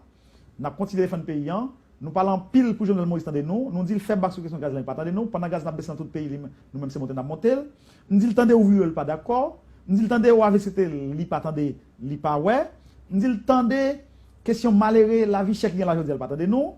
n ap kontinye defann peyi an. Nou pale anpil pou Jovenel Moïse tande nou. Nou di l fè bak sou kesyon gaz lan, li pa tande nou. Pandan gaz lan ap desann nan tout peyi, li, nou menm se monte n ap monte l. M di l tande ouvriye yo, li pa dakò. M di l tande O A V C T, li pa tande, li pa wè. M di l tande kesyon malere, lavi chè ki gen la jodi a, li pa tande nou.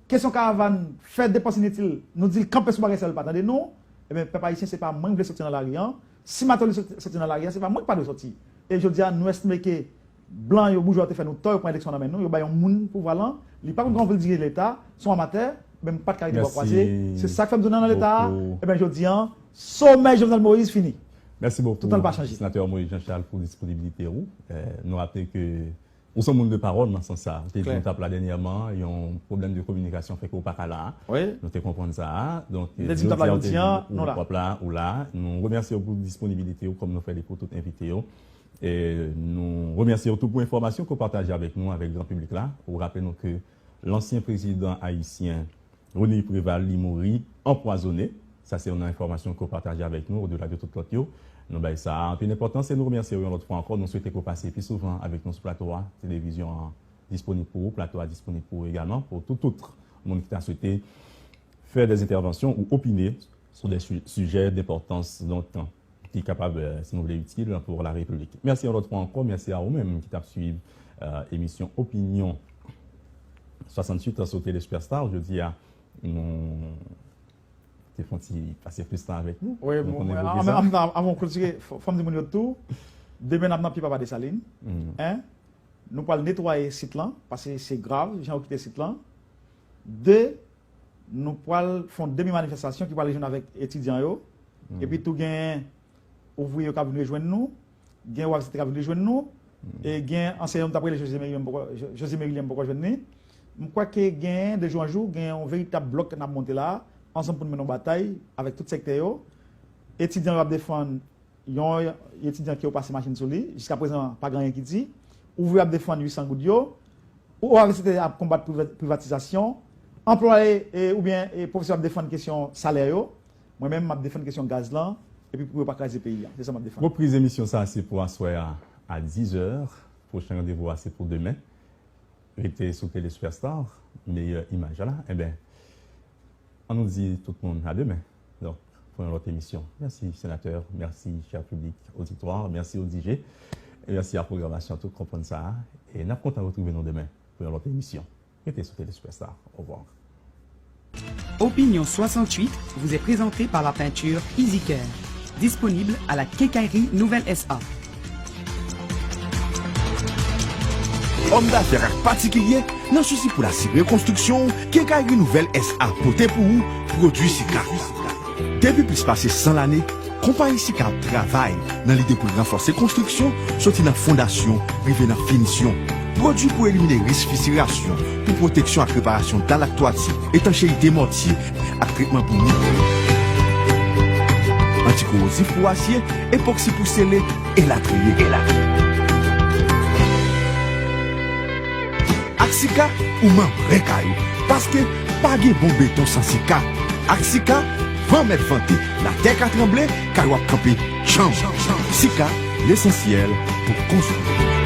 Kesyon karavàn, fè depans initil, nou di l kanpe sou bagay sa yo, li pa tande nou. Ebyen, pèp ayisyen, se pa mwen ki vle soti nan lari an. Si Martelly soti, soti nan lari an, se pa mwen ki pa dwe soti. E jodi a, nou estime ke blan yo, boujwa yo te fè nou tò, yo pran eleksyon nan men nou, yo bay yon moun pouvwa lan, li pa konn kòman pou l dirije Leta, se yon amatè, men m pa t ka rete bò kwaze. Se sa k fè m tounen nan Leta a. Ebyen, jodi a, somèy Jovenel Moïse fini. Mèsi bokou, Senatè Moïse Jean Charles, pou disponibilite ou. Eh, nou raple ke ou se yon moun de pawòl nan sans sa. Ou te di nou t ap la dènyèman, yon pwoblèm de kominikasyon fè ke ou pa ka la. Nou te konprann sa. Donk, jodi a, ou te di ou p ap la, ou la. Nou remèsye w pou disponibilite w, kòm nou fè li pou tout envite yo. E nou remèsye w tou pou enfòmasyon ke w pataje avèk nou, avèk gran piblik la. Ou raple nou ke lansyen prezidan ayisyen Rene Préval, li mouri anpwazonnen. Sa se yon enfòmasyon ke w pataje avèk nou, odela de tout lòt yo. Nou bay sa anpil enpòtans e nou remèsye w yon lòt fwa ankò. Nou swete ke w pase pi souvan avèk nou sou plato a. Televizyon an disponib pou ou, plato a disponib pou ou egalman, pou tout, tout moun ki ta swete fè dè entèvansyon ou opine sou dè su-, sijè d'enpòtans, donk, ki kapab, eh, si nou vle, itil pou la Repiblik. Mèsi yon lòt fwa ankò, mèsi a ou menm ki t ap swiv, eh, emisyon Opinyon swasanntuit sou Tele Superstar. Jodi a, nou te fè yon ti pase plis tan avèk nou. Wi, nou bon, konnen mwen, pou ki sa. Anvan, anvan, anvan w klotire, fò, fò m di moun yo tou, demen n ap nan pye Papa Desalin. Hein? Nou pral netwaye sit lan, paske se grav, jan yo kite sit lan. De, nou pral fè yon demi manifestasyon ki pral rejwenn avèk etidyan yo. Epi tou gen ouvriye yo k ap vin rejwenn nou, gen O A V C T k ap vin rejwenn nou, e gen ansèyan nou t ap rele José Merilien, m poko, Jo-, José Merilien, m poko jwenn li. M kwè ke gen, de jou an jou, gen yon veritab blòk n ap monte la, ansanm pou n mennen yon batay avèk tout sektè yo. Etidyan yo ap defann yon etidyan ke yo pase machin sou li, jiskaprezan pa gen anyen ki di. Ouvriye ap defann uit san goud yo. O A V C T ap konbat priva-, privatizasyon. Anplwaye, e, oubyen, e, pwofesè ap defann kesyon salè yo. Mwen menm, m ap defann kesyon gaz lan, epi pou yo pa kraze peyi a. Se sa m ap defann. Repriz emisyon sa a, se pou aswè a, a diz è. Pwochen randevou a, se pou demen. Rete sou Tele Superstar, meyè imaj la. Enben, ann nou di tout moun a demen. Donk, pou yon lòt emisyon. Mèsi, Senatè. Mèsi, chè piblik, oditwa. Mèsi, O D J. E mèsi a pwogramasyon Tout Konprann Sa a. E n ap kontan retwouve nou demen pou yon lòt emisyon. Rete sou Tele Superstar. Au revoir. Opinion soixante-huit vous est présenté par la peinture Easy Care, disponible à la Quincaillerie Nouvelle S A. Òm dafè ak patikilye, nan sousi pou l asire konstriksyon w, Kenkayri Nouvèl S A pote pou ou pwodui Sika. Depi plis pase san lane, konpayi Sika ap travay nan lide pou l ranfòse konstriksyon, soti nan fondasyon rive nan finisyon. Pwodui pou elimine risk fisirasyon, pou pwoteksyon ak reparasyon dal ak twati, etancheyite mòtye ak tretman pou mik. Antikorozif pou asye, epoksi pou sele, elatriye. Ak Sika, ou manbre kay ou. Paske pa gen bon beton san Sika. Ak Sika, van mèt vante, latè ka tranble, kay ou ap kanpe djanm. Sika, lesansyèl pou konstwi.